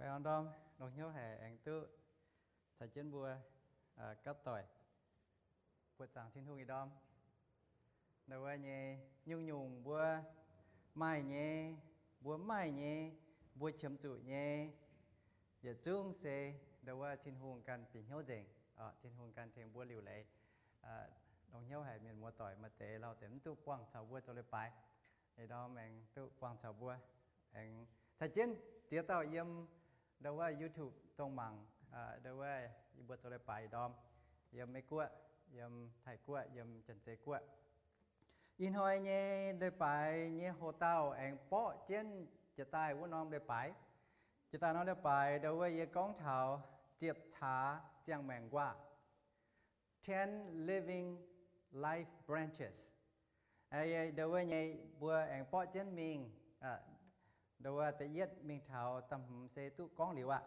Ndorm, longx hnyouv haic aengx duqv caux jienv mbuo gapv doic buoqc zaangc Tin-Hungh ih ndorm. Ndau wuov nyei nyungc-nyungc mbuo maaih nyei, mbuo maaih nyei, mbuo qiemx zuqc nyei, yietc zungv se ndau wuov Tin-Hungh ganh bieqc hnyouv nzengc. Tin-Hungh ganh tengx mbuo liuc leiz. Longx hnyouv haic mienh muoz doic maaih deix lauh deix mv duqv buangh caux mbuo zoux leiz-baaix. Ih ndorm aengx duqv buangh caux mbuo, aengx caux jienv ziex dauh yiem ndau wuov YouTube dongh mangc ndau wuov yie mbuo zoux leiz-baaix ih ndorm, yiem Meiv Guoqv, yiem Taiv Guoqv, yiem Janx-Zei Guoqv. Ih hnoi nyei leiz-baaix nyei hoc-dauh aengx borqv jienv jiex daaih wuov norm leiz-baaix. Jiex daaih norm leiz-baaix ndau wuov yie gorngv taux ziepc caax ziangh maengc nquaah, ten living life branches. Ndau wuov nyei mbuo aengx borqv jienv mingh, ndau wuov da'yietv mingh taux da'hmz se duqv gorngv liuz aqv.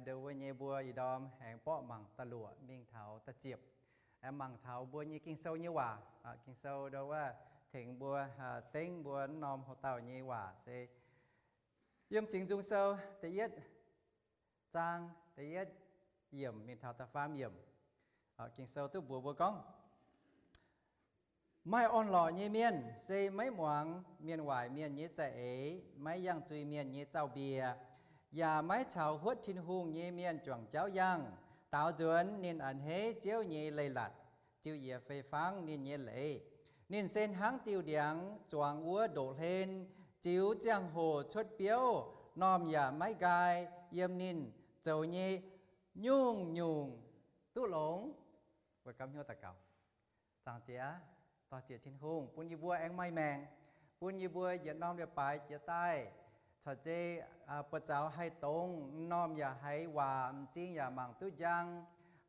Ndau wuov nyei mbuo ih ndorm aengx borqv mangc da'luoqc mingh taux da'ziepc, mangc taux mbuo nyei Ging-Sou nyei waac. Ging-Sou ndau wuov tengx mbuo dengv mbuo wuov norm hoc-dauh nyei waac se yiem Singx Nzung Sou da'yietv zaang da'yietv yiemc mingh taux da'faam yiemc. Ging-Sou duqv mbuox mbuo gorngv, maaih orn-lorqc nyei mienh se maiv muangx mienh waaic mienh nyei za'eix, maiv yangh zuiz mienh nyei zaux-mbiec, yaac maiv caux huotv Tin-Hungh nyei mienh juangc jauv yangh. Daaux nzuonx ninh a'hneiv Ziouv nyei leiz-latc, ziux yiez fei fangv ninh nyei leiz. Ninh se hnangv diuh ndiangx zuangx wuov ndoqv-hlen, ziux ziangh hoc cuotv biouv, normh yaac maiv nqaai. Yiem ninh zoux nyei nyungc-nyungc duqv longx. Mbuo gapv hnyouv daux gaux. Zaangc Diex, dor-ziec Tin-Hungh bun yie mbuo aengx maaih maengc, bun yie mbuo yietc norm leiz-baaix jiex daaih caux zei buoz-zaux haih dongz, m'normh yaac haiz waac, m'zing yaac mangc duqv njang,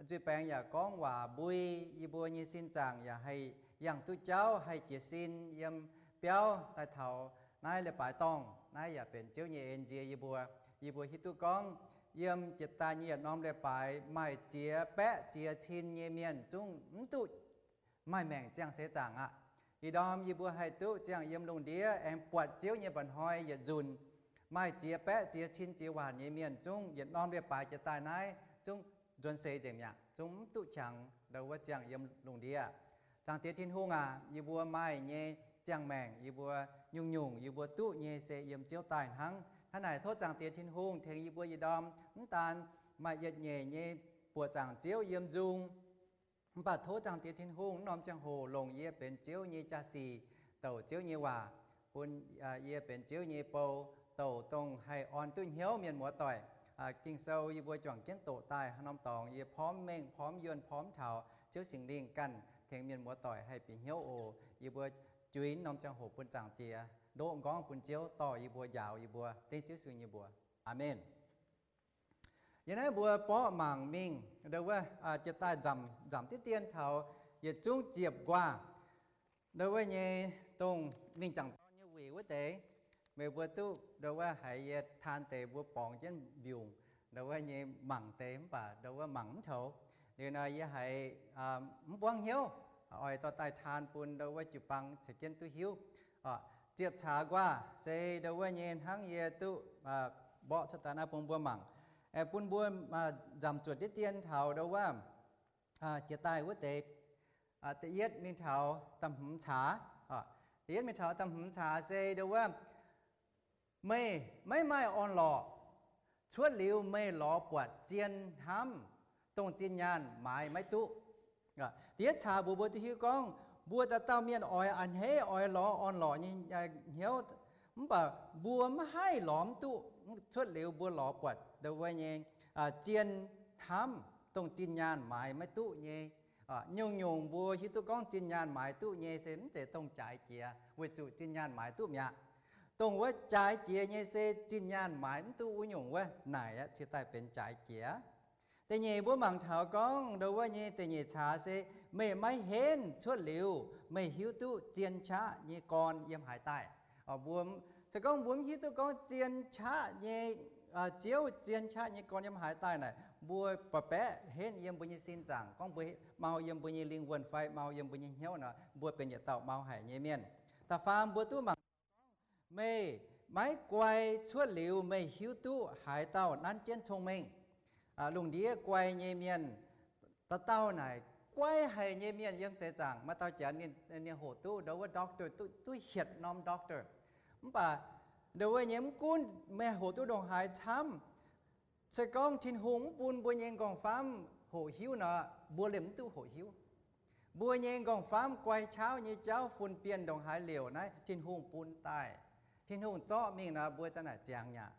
zuiz-baengx yaac gorngv waac mbui, yie mbuo nyei sin zaangc yaac haih yangh duqv jauv, haih jiez sin yiem biauv daaih taux naaiv leiz-baaix dorngh. Naaiv yaac benx Ziouv nyei en nzie yie mbuo. Yie mbuo hiuv duqv gorngv yiem jiex daaih nyei yietc norm leiz-baaix maaih ziex baeqv ziex cin nyei mienh zungv mv duqv maaih maengc ziangh seix zaangc aqv. Ih ndorm yie mbuo haih duqv ziangh yiem lungh ndiev aengx buatc Ziouv nyei mba'hnoi yietc nzunc. Maaih ziex baeqv ziex cin ziex waanc nyei mienh zungv yietc norm leiz-baaix jiex daaih naaiv zungv nzuonx seix nzengc mi'aqv, zungv mv duqv qangx ndau wuov ziangh yiem lungh ndiev. Zaangc Diex Tin-Hungh aac, yie mbuo maaih nyei ziangh maengc yie mbuo nyungc-nyungc yie mbuo duqv nyei se yiem Ziouv daaih hnangv. Hnangv naaic tov Zaangc Diex Tin-Hungh tengx yie mbuo ih ndorm mv daan maaih yietc nyeic nyei buoqc zaangc Ziouv yiem nzung, mv baac tov Zaangc Diex Tin-Hungh wuov norm ziangh hoc longc yie benx Ziouv nyei jaa-sic douc Ziouv nyei waac, bun yie benx Ziouv nyei bou, douc dongh haih orn duqv hnyouv mienh muoz doic. Ging-Sou yie mbuo juangc jienv doqc daaih haaix norm dorngx yie porv mengh porv yuonh porv taux, Ziouv Singx Lingh ganh tengx mienh muoz doic haih bieqc hnyouv oc. Yie mbuo juix norm ziangh hoc bun Zaangc Diex ndoqv m'nqorngv bun Ziouv dorh yie mbuo njaaux yie mbuo, dengv Ziouv Yesu nyei mbuox. Aamen. Yiem naaiv mbuo borqv mangc mingh ndau wuov jiex daaih nzamc, nzamc diqv dien taux yietc zungv ziepc nquaah. Ndau wuov nyei dongh mingh jangc dorn nyei wuic wuov deix, meih mbuo duqv ndau wuov haiz yie taan deix mbuo borngz jienv mbiungc ndau wuov nyei mangc deix mv baac ndau wuov mangc mv toux. Liuz nor yie haiz mv buangv hnyouv, oix dorh daaih taan bun ndau wuov jiu-baang caux jienv duqv hiuv. Ziepc caax nquaah se ndau wuov nyei hnangv yie duqv mborqv cuotv daaih naaiv bun mbuo mangc, bun mbuo nzamc zuotc diqv dien taux ndau wuov jiex daaih wuov deix da'yietv mingh taux da'hmz caax. Da'yietv mingh taux da'hmz caax se ndau wuov, meih maiv maaih orn-lorqc, cuotv liuz meih lorz buatc zien hnamv, dongh zinh nyaanh maaiz maiv duqv. Da'yietv caax mbuox mbuo duqv hiuv gorngv mbuo dauh dauh mienh oix a'hneiv oix lorz orn-lorqc nyei hnyouv, mv baac mbuo maiv haih lorz mv duqv. Cuotv liuz mbuo lorz buatc ndau wuov nyei zien hnamv, dongh zinh nyaanh maaiz maiv duqv nyei. Nyungc-nyungc mbuo hiuv duqv gorngv zinh nyaanh maaiz duqv nyei se mv zeiz dongh jaaix jiex weic zuqc zinh nyaanh maaiz duqv mi'aqv. Dongh wuov jaaix jiex nyei se zinh nyaanh maaiz mv duqv wuov nyungc wuov naaic aqv, cingx daaih benx jaaix jiex. Da'nyeic mbuo mangc taux gorngv ndau wuov nyei da'nyeic caax se meih maiv henv cuotv liuz meih hiuv duqv zien qaqv nyei gorn yiem haaix daaih. Mbuo se gorngv mbuo mv hiuv duqv gorngv zien qaqv nyei Ziouv, zien qaqv nyei gorn yiem haaix daaih naaic, mbuo ba'baeqv henv yiem mbuo nyei sin zaangc gorngv mbuo mau yiem mbuo nyei lingh wuonh fai mau yiem mbuo nyei hnyouv nor, mbuo benx yietc dauh mau haic nyei mienh. Da'faam mbuo duqv mangc taux gorngv meih Maiv guai cuotv liuz meih hiuv duqv haaix dauh nanv jienv cong-mengh. Lungh ndiev guai nyei mienh, dauh dauh naaic guai haic nyei mienh yiem seix zaangc, maaih dauh janx ninh hoqc duqv ndau wuov doctor, duqv hietc norm doctor. Mv baac ndau wuov nyei mv gunv meih hoqc duqv ndongc haaix camv, se gorngv Tin-Hungh mv bun mbuo nyei nqorngv-famv hoqc hiuv nor, mbuo liemh mv duqv hoqc hiuv. Mbuo nyei nqorngv-famv guai qaqv nyei jauv, fun-bienh ndongc haaix liouc naaiv Tin-Hungh bun daaih. Tin-Hungh zorqv mingh nor, mbuo za'naaic ziangx nyaqc.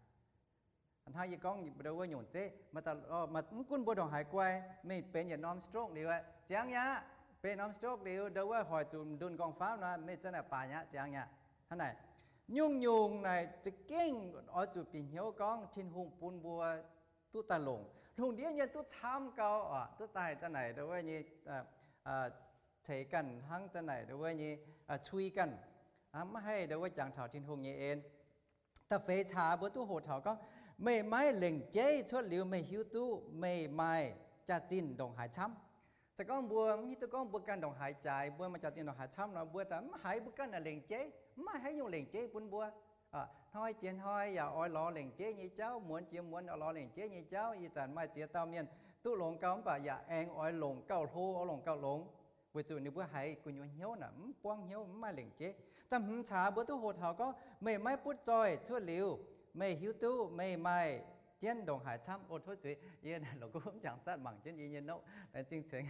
Hnangv yie gorngv ndau wuov nyungc zeiv, mv gunv mbuo ndongc haaix guai, meih benx yietc norm stroke liuz, ziangx nyaqc. Benx norm stroke liuz, ndau wuov hoic zuqc ndunh nqorngv-famv nor, meih za'naaic baaix nyaqc, ziangx nyaqv. Hnangv naaic, nyungc-nyungc naaic za'gengh oix zuqc bieqc hnyouv gorngv Tin-Hungh bun mbuo duqv daaih longc. Lungh ndiev nyei duqv camv gau oc, duqv daaih za'naaic ndau wuov nyei ceix ganh hnangv za'naaic ndau wuov nyei cui ganh, maiv haih ndau wuov jangx taux Tin-Hungh nyei en. Da'feix caax mbuo duqv hoqc taux gorngv, meih maiv lengc jeiv cuotv liuz meih hiuv duqv meih maaih jaax-zinh ndongc haaix camv. Se gorngv mbuo mv hiuv duqv gorngv mbuo ganh ndongc haaix jaaix, mbuo maaih jaax-zinh ndongc haaix camv nor, mbuo daaih mv haiz mbuo ganh lengc jeiv, mv maaih haaix nyungc lengc jeiv bun mbuo. Hnoi jiex hnoi yaac oix lorz lengc jeiv nyei jauv, muonz jiex muonz oix lorz lengc jeiv nyei jauv. Ih zanc maaih ziex dauh mienh duqv longx gau mv baac yaac aengx oix longc gauh hlo, oix longc gauh longx, weic zuqc ninh mbuo haiz gu'nyuoz hnyouv naaic mv buangv hnyouv, mv maaih lengc jeiv. Da'hmz caax mbuo duqv hoqc taux gorngv, meih maiv butv zoih cuotv liuz meih hiuv duqv meih maaih jienv ndongc haaix camv. O, tov zuiz, yie longc gu mv jangx zatv mangc jienv yie nyei note, laengz zingh cengx.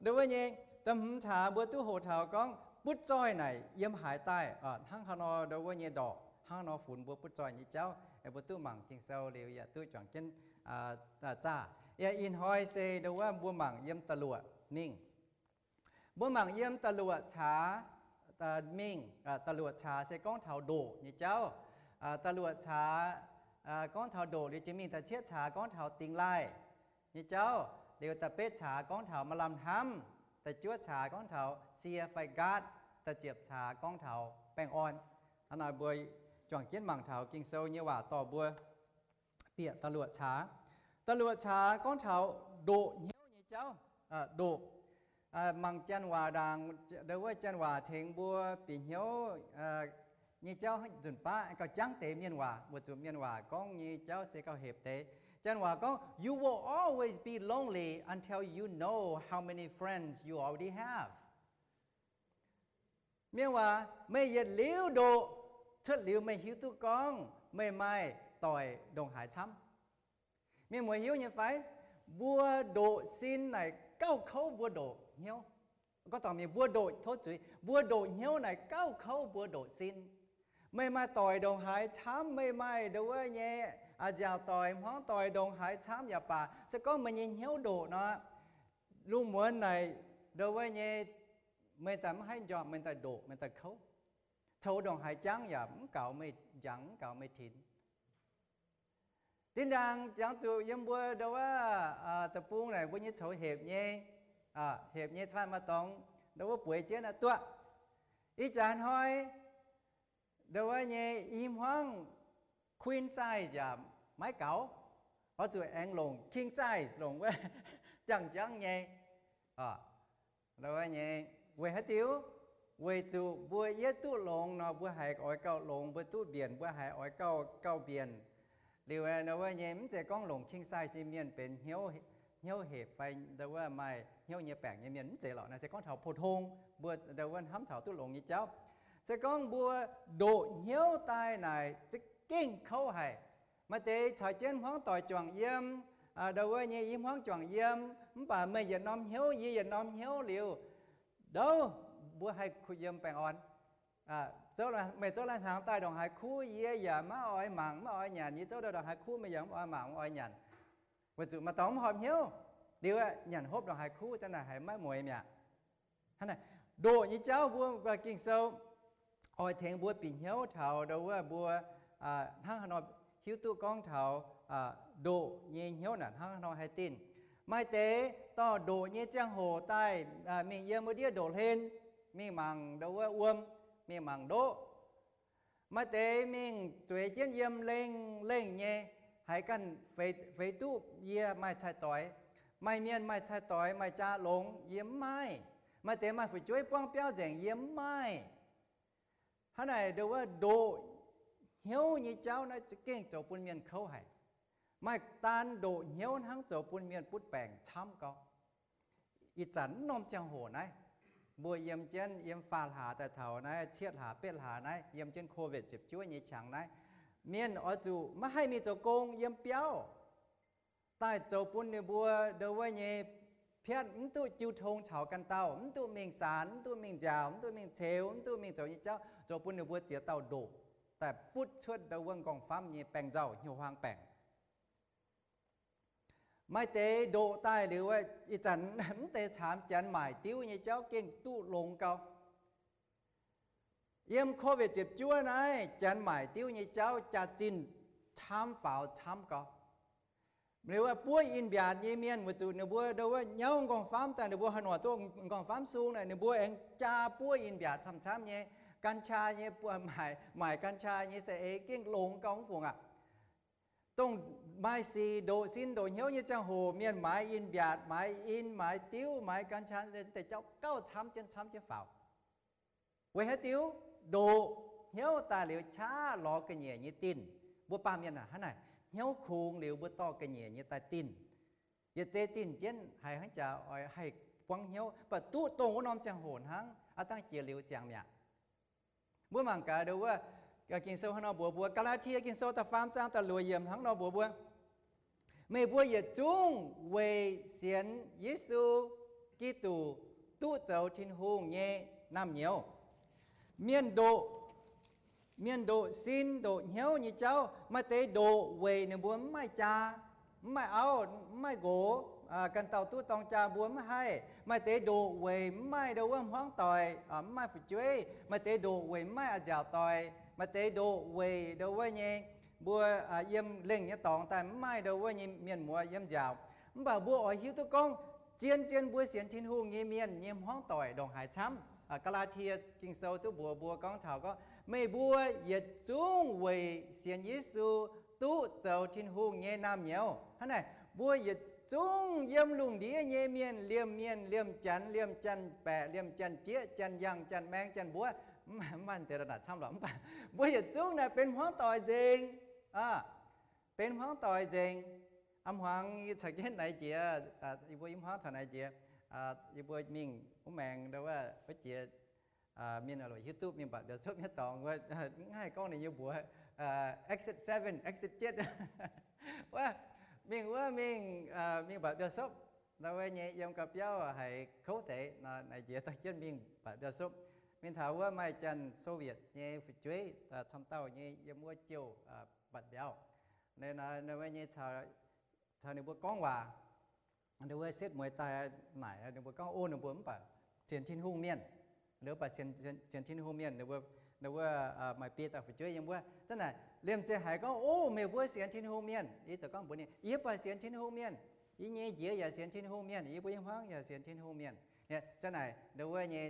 Ndau wuov nyei, da'hmz caax mbuo duqv hoqc taux gorngv butv zoih naaic yiem haaix daaih, hnangv haaix nor ndau wuov nyei ndorqc, hnangv haaix nor funx mbuo butv zoih nyei jauv. Mbuo duqv mangc Ging-Sou liuz yaac duqv juangc jienv zaah. Yaac ih hnoi se ndau wuov mbuo mangc yiem da'luoqc mingh. Mbuo mangc yiem da'luoqc caax mingh. Da'luoqc caax se gorngv taux ndoqc nyei jauv. Da'luoqc caax gorngv taux ndoqc liuz, jiex mingh da'cietv caax gorngv taux dingx laaih nyei jauv. Liuz da'betv caax gorngv taux maaih lamh hnamv. Da'juov caax gorngv taux sie fai nqaatv. Da'ziepc caax gorngv taux baengh orn. Hnangv naaic mbuo juangc jienv mangc taux Ging-Sou nyei waac dorh mbuo bieqc da'luoqc caax. Da'luoqc caax gorngv taux ndoqc hnyouv nyei jauv. Ndoqc, mangc janx waac ndaangc, ndau wuov janx waac tengx mbuo bieqc hnyouv nyei jauv nzunc baav gauh jangv deix mienh waac, weic zuqc mienh waac gorngv nyei jauv se gauh hepc deix. Janx waac gorngv, you will always be lonely until you know how many friends you already have. Mienh waac, meih yietc liuz ndoqc cuotv liuz meih hiuv duqv gorngv meih maaih doic ndongc haaix camv. Mienh muoz hiuv nyei fai? Mbuo ndoqc sin naaic gauh kouv mbuo ndoqc hnyouv. Gorngv dongh mienh mbuo ndoqc, tov zuiz, mbuo ndoqc hnyouv naaic gauh kouv mbuo ndoqc sin. Meih maaih doic ndongc haaix camv, meih maaih ndau wuov nyei nziaauc doic, hmuangv doic ndongc haaix camv yaac baac, se gorngv meih nyei hnyouv ndoqc nor, lungh muonz naaic ndau wuov nyei meih daaih mv haih njormh, meih daaih ndoqc, meih daaih kouv. Coux ndongc haaix jangv yaac mv gaux meih njangx, mv gaux meih tinx. Zinh ndaangc jangx zuqc yiem mbuo ndau wuov deic-bung naaic mbuo nyei coux hepc nyei, hepc nyei fai maaih dorngx ndau wuov bueix jienv aqv duqv. Ih jaax hnoi ndau wuov nyei i hmuangv queen size yaac maiv gaux, oix zuqc aengx longc king size, longc wuov jangx-jangv nyei. Ndau wuov nyei, weic haaix diuc? Weic zuqc mbuo yietv duqv longx nor, mbuo haiz oix gauh longx, mbuo duqv mbienc, mbuo haiz oix gauh, gauh mbienc. Liuz ndau wuov nyei mv zeiz gorngv longc king size nyei mienh benx hnyouv, hnyouv hepc fai ndau wuov maaih hnyouv nyei baengc nyei mienh, mv zeiz lorqc. Naaiv se gorngv taux pou-tong, mbuo ndau wuov hnamv taux duqv longx nyei jauv. Se gorngv mbuo ndoqc hnyouv daaih naaic za'gengh kouv haic. Maaih deix caux jienv hmuangv doic juangc yiem, ndau wuov nyei i hmuangv juangc yiem, mv baac meih yietc norm hnyouv, yie yietc norm hnyouv liuz, ndouv mbuo haih kuh yiem baengh orn. Meih zouv lai-hnaangx daaih ndongc haaix kuv, yie yaac maiv oix mangc, maiv oix nyanc. Yie zouv daaih ndongc haaix kuv, meih yaac mv oix mangc, mv oix nyanc, weic zuqc maaih dorngx mv horpc hnyouv. Liuz nyanc hopv ndongc haaix kuv, za'naaic haiz maiv mueiz mi'aqv. Hnangv naaic, ndoqc nyei jauv mbuo Ging-Sou oix tengx mbuo bieqc hnyouv taux ndau wuov mbuo hnangv haaix nor hiuv duqv gorngv taux ndoqc nyei hnyouv naaic hnangv haaix nor haih dinh. Maaih deix dorh ndoqc nyei ziangh hoc daaih mingh yiem wuov ndiev ndoqc hlen, mingh mangc ndau wuov wuom, mingh mangc ndoqv. Maaih deix mingh zueiz jienv yiem lengh lengh nyei, haiz ganh feix duqv yie maaih cai-doix. Maaih mienh maaih cai-doix, maaih jaa longx, yie mv maaih. Maaih deix maaih fu'jueiv buangv biauv nzengc, yie mv maaih. Hnangv naaic, ndoqc hnyouv nyei jauv naaiv za'gengh zoux bun mienh kouv haic. Maaih daan ndoqc hnyouv hnangv zoux bun mienh butv baengc camv gau. Ih zanc norm ziangh hoc naaiv, mbuo yiem jienv, yiem faah hlaax daaih taux naaiv cietv hlaax betv hlaax naaiv, yiem jienv Covid ziepc juov nyei qangx naaiv, mienh oix zuqc maiv haih mingh zoux gong yiem biauv, daaih zoux bun ninh mbuo ndo wuov nyei piatv mv duqv jiu tong caux ganh dauh, mv duqv mingh saanx, mv duqv mingh nziaaux, mv duqv mingh ceux, mv duqv mingh zoux nyei jauv, zoux bun ninh mbuo ziex dauh ndoqc daaih butv cuotv ndo wuov nqorngv-famv nyei baengc nzauh, hnyouv-huaang baengc. Maaih deix ndoqc daaih liuz, ih zanc mv deix caamx janx maaic diuv nyei jauv gengh duqv longx gau. Yiem Covid ziepc juov naaiv, janx maaic diuv nyei jauv jaax-zinh camv faaux camv gau. Liuz buov in-mbiaatc nyei mienh weic zuqc ninh mbuo ndo wuov nyauv nqorngv-famv daaih, ninh mbuo haaix nor duqv nqorngv-famv sung naaic, ninh mbuo aengx jaa buov in-mbiaatc camv-camv nyei, gan qaa nyei, maaic, maaic gan qaa nyei saeng-eix gengh longx gau mv fungc aqv. Dongh maaih sic ndoqc sin ndoqc hnyouv nyei ziangh hoc, mienh maaiz in-mbiaatc, maaiz in, maaiz diuv, maaiz gan qaa, deix jauv gauh camv jienv camv jienv faaux. Weic haaix diuc? Ndoqc hnyouv daaih liuz qaqv lorz ga'nyiec nyei dinh. Mbuo baamh mienh aac, hnangv naaic, hnyouv kungx liuz mbuo dorh ga'nyiec nyei daaih dinh. Yietc zei dinh jienv haiz hnangv jaax oix haih buangv hnyouv, mv baac duqv dongh wuov norm ziangh hoc hnangv, aav dangh jiex liuz ziangx mi'aqv. Mbuo mangc gaax ndo wuov, Ging-Sou hnangv nor mbuox mbuo, Gaa^laa^tie Ging-Sou da'faam zaang da'luoqc yiemc hnangv nor mbuox mbuo, meih mbuo yietc zungv weic sienx Yesu Giduc duqv zoux Tin-Hungh nyei naamh nyouz. Mienh ndoqc, mienh ndoqc sin ndoqc hnyouv nyei jauv, maaih deix ndoqc weic ninh mbuo mv maaih jaa, mv maaih auv, mv maaih nqox, ganh dauh duqv dorng jaa mbuo mv haih. Maaih deix ndoqc weic mv maaih ndo wuov hmuangv doic, mv maaih fu'jueiv. Maaih deix ndoqc weic mv maaih a'nziaauc doic. Maaih deix ndoqc weic ndo wuov nyei mbuo yiem lengh nyei dorngx daaih mv maaih ndo wuov nyei mienh muoz yiem nziaauc. Mv baac mbuo oix hiuv duqv gorngv zien-zien mbuo sienx Tin-Hungh nyei mienh nyei hmuangv doic ndongc haaix camv. Gaa^laa^tie Ging-Sou duqv mbuox mbuo gorngv taux gorngv, meih mbuo yietc zungv weic sienx Yesu duqv zoux Tin-Hungh nyei naamh nyouz. Hnangv naaic, mbuo yietc zungv yiem lungh ndiev nyei mienh, liemh mienh, liemh janx, liemh janx-baeqc, liemh janx-jieqv, janx-yangh, janx-maeng, janx-mbuov, mv maaih deix naaic camv lorqc, mv baac mbuo yietc zungv naaic benx hmuangv doic nzengc. Benx hmuangv doic nzengc. A'hmuangx yie caux jienv naaiv jiex, yie mbuo yiem hmuangv caux naaiv jiex, yie mbuo mingh wuov maengx ndo wuov, wuov jiex mienh loc hiuv duqv mingh mbatc mbiauz-sopv nyei dorngx wuov, mv haih gorngv ninh nyei mbuox, exit seven, exit eight. Wuov, mingh wuov mingh, mingh mbatc mbiauz-sopv. Ndo wuov nyei yiem gau biauv haiz kouv deix nor, naaiv jiex dorh jienv mingh mbatc mbiauz-sopv. Mingh taux wuov maaih janx Soviet nyei fu'jueiv camv dauh nyei yiem wuov jouh mbatc mbiauz. Ndo wuov nyei caux ninh mbuo gorngv waac, ndo wuov setv mueiz daaih naaic ninh mbuo gorngv, o, ninh mbuo mv baac sienx Tin-Hungh mienh. Ndo wuov baac sienx Tin-Hungh mienh, ndo wuov maaih biei dauh fu'jueiv yiem wuov. Zanc naaic liemh zeih haiz gorngv, o, meih mbuo sienx Tin-Hungh mienh. Yie ziouc gorngv mbuox ninh, yie baac sienx Tin-Hungh mienh. Yie nyei njiec yaac sienx Tin-Hungh mienh. Yie mbuo nyei hmuangv yaac sienx Tin-Hungh mienh. Zanc naaic ndo wuov nyei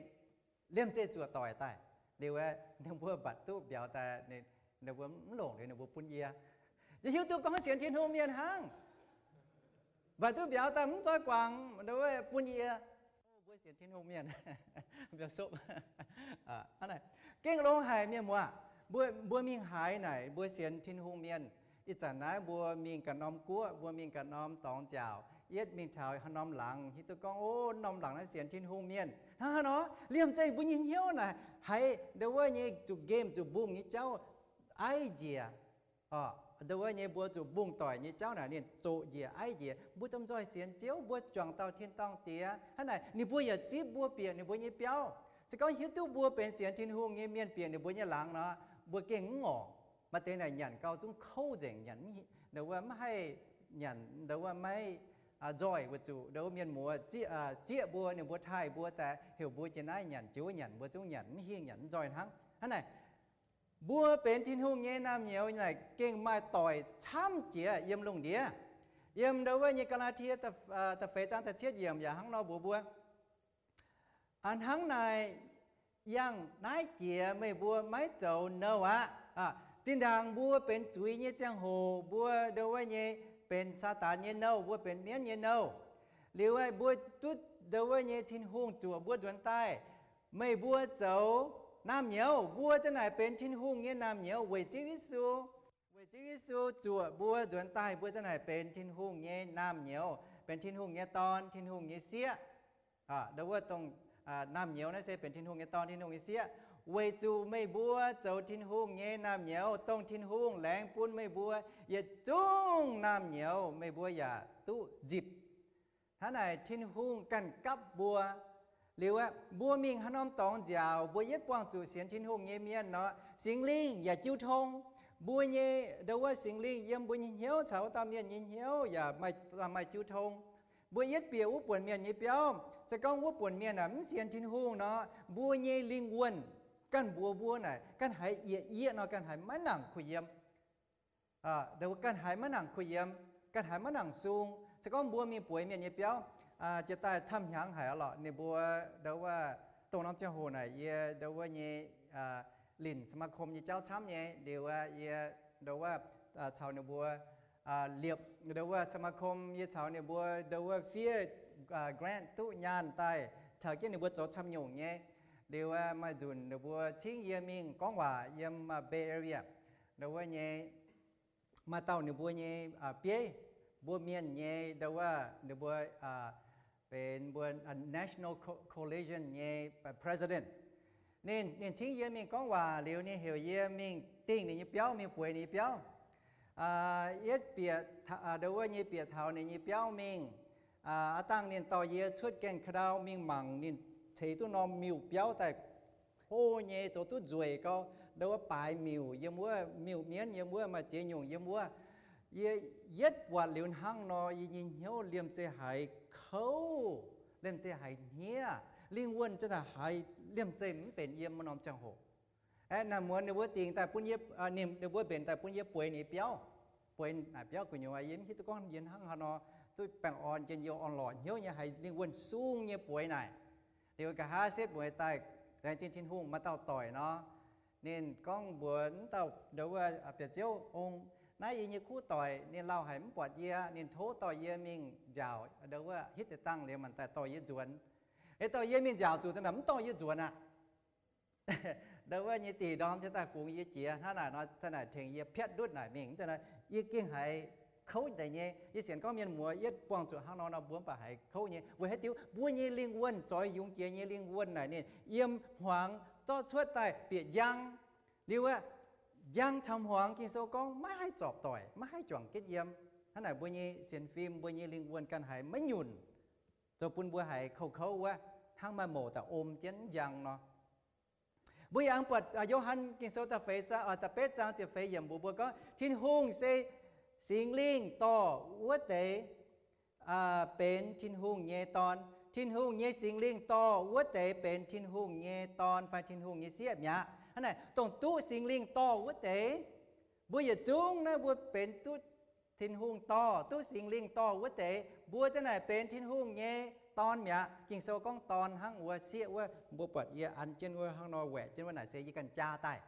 liemh zeih zuoqc doic daaih liuz, ninh mbuo mbatc duqv mbiauz daaih, ninh mbuo mv longc liuz ninh mbuo bun yie. Yie hiuv duqv gorngv sienx Tin-Hungh mienh hnangv. Mbatc duqv mbiauz daaih mv zoih guangc, ndo wuov bun yie, o, mbuo sienx Tin-Hungh mienh. Mbiauz-sopv. Gengh longx haic mienh muoz. Mbuo, mbuo mingh haaix naaic mbuo sienx Tin-Hungh mienh. Ih zanc naaiv mbuo mingh ganh norm guoqv, mbuo mingh ganh norm dorngx nziaauc, yietv mingh taux haaix norm laangz hiuv duqv gorngv, o, norm laangz naaiv sienx Tin-Hungh mienh. Hnangv haaix nor? Liemh zeih mbuo nyei hnyouv naaic haiz ndo wuov nyei zuqc nqemh zuqc mbungh nyei jauv aiv njiec. Ndo wuov nyei mbuo zuqc mbungh doic nyei jauv naaic ninh zoqc njiec aiv njiec. Mbuo domh nzoih sienx Ziouv, mbuo juangc dauh tin-dorngh Diex. Hnangv naaic ninh mbuo yaac zipv mbuo bieqc ninh mbuo nyei biauv. Se gorngv hiuv duqv mbuo benx sienx Tin-Hungh nyei mienh bieqc ninh mbuo nyei laangz nor, mbuo gengh mv ngorc. Maaih deix naaic nyanc gau zungv kouv nzengc, nyanc, ndo wuov maiv haih nyanc, ndo wuov maiv nzoih weic zuqc ndo wuov mienh muoz zieqv mbuo, ninh mbuo taaih mbuo daaih heuc mbuo jiex naaiv nyanc, jiex wuov nyanc, mbuo zungv nyanc mv hingh, nyanc mv nzoih hnangv. Hnangv naaic, mbuo benx Tin-Hungh nyei naamh nyouz naaic gengh maaih doic camv jiex yiem lungh ndiev. Yiem ndo wuov nyei Gaa^laa^tie da'feix zaang da'cietv yiemc yaac hnangv nor mbuox mbuo, hnangv naaic yangh naaiv jiex meih mbuo maiv zoux nouh aqv. Zinh ndaangc mbuo benx zuiz nyei ziangh hoc, mbuo ndo wuov nyei benx Saadaan nyei nouh, mbuo benx mienv nyei nouh. Liuz mbuo duqv ndo wuov nyei Tin-Hungh zuoqc mbuo nzuonx daaih, meih mbuo zoux Naamh nyouz, mbuo za'naaic benx Tin-Hungh nyei naamh nyouz weic Ziouv Yesu. Weic Ziouv Yesu zuoqc mbuo nzuonx daaih, mbuo za'naaic benx Tin-Hungh nyei naamh nyouz, benx Tin-Hungh nyei dorn, Tin-Hungh nyei sieqv. Ndo wuov dongh naamh nyouz naaiv se benx Tin-Hungh nyei dorn, Tin-Hungh nyei sieqv. Weic zuqc meih mbuo zoux Tin-Hungh nyei naamh nyouz, dongh Tin-Hungh laengz bun meih mbuo yietc zungv naamh nyouz, meih mbuo yaac duqv nzipc. Hnangv naaic Tin-Hungh ganh gapv mbuo. Liuz aeqv, mbuo mingh haaix norm dorngx nziaauc, mbuo yietv buangh zuqc sienx Tin-Hungh nyei mienh nor, Singx Lingh yaac jiu tong. Mbuo nyei, ndo wuov, Singx Lingh yiem mbuo nyei hnyouv caux wuov dauh mienh nyei hnyouv yaac maaih, maaih jiu tong. Mbuo yietv bieqc wuov buonc mienh nyei biauv, se gorngv wuov buonc mienh aeqv, mv sienx Tin-Hungh nor, mbuo nyei lingh wuonh ganh mbuox mbuo naaic, ganh haiz yieqc yieqv nor, ganh haiz maiv nangc kuh yiem. Ndo wuov ganh haiz maiv nangc kuh yiem, ganh haiz maiv nangc sung. Se gorngv mbuo mingh bueix mienh nyei biauv, jiex daaih camv hnyangx haic lorqc. Ninh mbuo, ndo wuov, dongh norm ziangh hoc naaic yie, ndo wuov, nyei linh สมาคม nyei jauv camv nyei. Liuz aeqv, yie, ndo wuov, caux ninh mbuo liepc, ndo wuov สมาคม, yie caux ninh mbuo, ndo wuov, fiev grant duqv nyaanh daaih caux jienv ninh mbuo zoux camv nyungc nyei. Liuz aeqv, maaih nzunc ninh mbuo cingv yie mingh gorngv waac yiem Bay Area, ndo wuov, nyei maaih dauh ninh mbuo nyei bieiv, mbuo mienh nyei, ndo wuov, ninh mbuo benx mbuo National Coalition nyei president. Ninh, ninh cingv yie mingh gorngv waac liuz, ninh heuc yie mingh dingh ninh nyei biauv, mingh bueix ninh nyei biauv. Yietv bieqc, ndo wuov, nyei bieqc taux ninh nyei biauv mingh, aav dangh ninh dorh yie cuotv gaengh ka'ndau mingh mangc ninh ceix duqv norm miuc-biauv daaih, hlo nyei, zoux duqv nzueic gau, ndo wuov, baaix miuc yiem wuov, miuc-mienv yiem wuov, maaih ziex nyungc yiem wuov. Yie yietv buatc liuz hnangv nor, yie nyei hnyouv liemh zeih haiz kouv, liemh zeih haiz hniev, lingh wuonh za'naaic haiz liemh zeih mv benx yiem wuov norm ziangh hoc. Aeqv, naaic muonz ninh mbuo dingc daaih bun yie, ninh mbuo mbenc daaih bun yie bueix ninh biauv. Bueix naaic biauv gu'nyuoz yie mv hiuv duqv gorngv yie hnangv haaix nor duqv baengh orn jienv, yie orn-lorqc hnyouv nyei, haiz lingh wuonh sung nyei bueix naaic. Liuz nqa'haav setv mueiz daaih, laengz zingh Tin-Hungh maaih dauh doic nor, ninh gorngv mbuox wuov dauh, ndo wuov, Bieqc Ziouv Ong, naaiv yie nyei kuv doic, ninh lauh haic mv buatc yie, ninh tov dorh yie mingh nziaauc, ndo wuov, hitv deix dangh liuz maanc daaih dorh yie nzuonx. Ei dorh yie mingh nziaauc zuqc daaih mv dorh yie nzuonx aqv. Ndo wuov nyei dih ndorm ziouc daaih fungx yie jiex hnangv naaic nor, za'naaic tengx yie piatv ndutv naaic mingh. Yie gengh haiz kouv deix nyei. Yie sienx gorngv mienh muoz yietv buangh zuqc hnangv nor nor, mbuo mv baac haiz kouv nyei. Weic haaix diuc? Mbuo nyei lingh wuonh, zoix yungz jiex nyei lingh wuonh naaic ninh yiem hmuangx zorqv cuotv daaih bieqc njang. Liuz aeqv, njang caux hmuangx Ging-Sou gorngv maiv haih zorpc doic, maiv haih juangc jienv yiem. Hnangv naaic mbuo nyei sienx fim, mbuo nyei lingh wuonh ganh haiz maiv nyunc, zoux bun mbuo haiz kouv-kouv wuov, hnangv maaih mouc daaih om jienv njang nor. Mbuo yaac buatc Yo^han Ging-Sou da'feix zaang, da'betv zaang ziepc feix yiemc mbuox mbuo gorngv Tin-Hungh se Singx Lingh dorh wuov deix benx Tin-Hungh nyei dorn. Tin-Hungh nyei Singx Lingh dorh wuov deix benx Tin-Hungh nyei dorn fai Tin-Hungh nyei sieqv mi'aqv. Hnangv naaic, dongh duqv Singx Lingh dorh wuov deix, mbuo yietc zungv naaiv mbuo benx duqv Tin-Hungh dorh, duqv Singx Lingh dorh wuov deix, mbuo za'naaic benx Tin-Hungh nyei dorn mi'aqv. Ging-Sou gorngv dorn hnangv wuov, sieqv wuov, mbuo buatc yie an jienv wuov hnangv nor, waeqc jienv wuov naaic se yie ganh jaa daaih.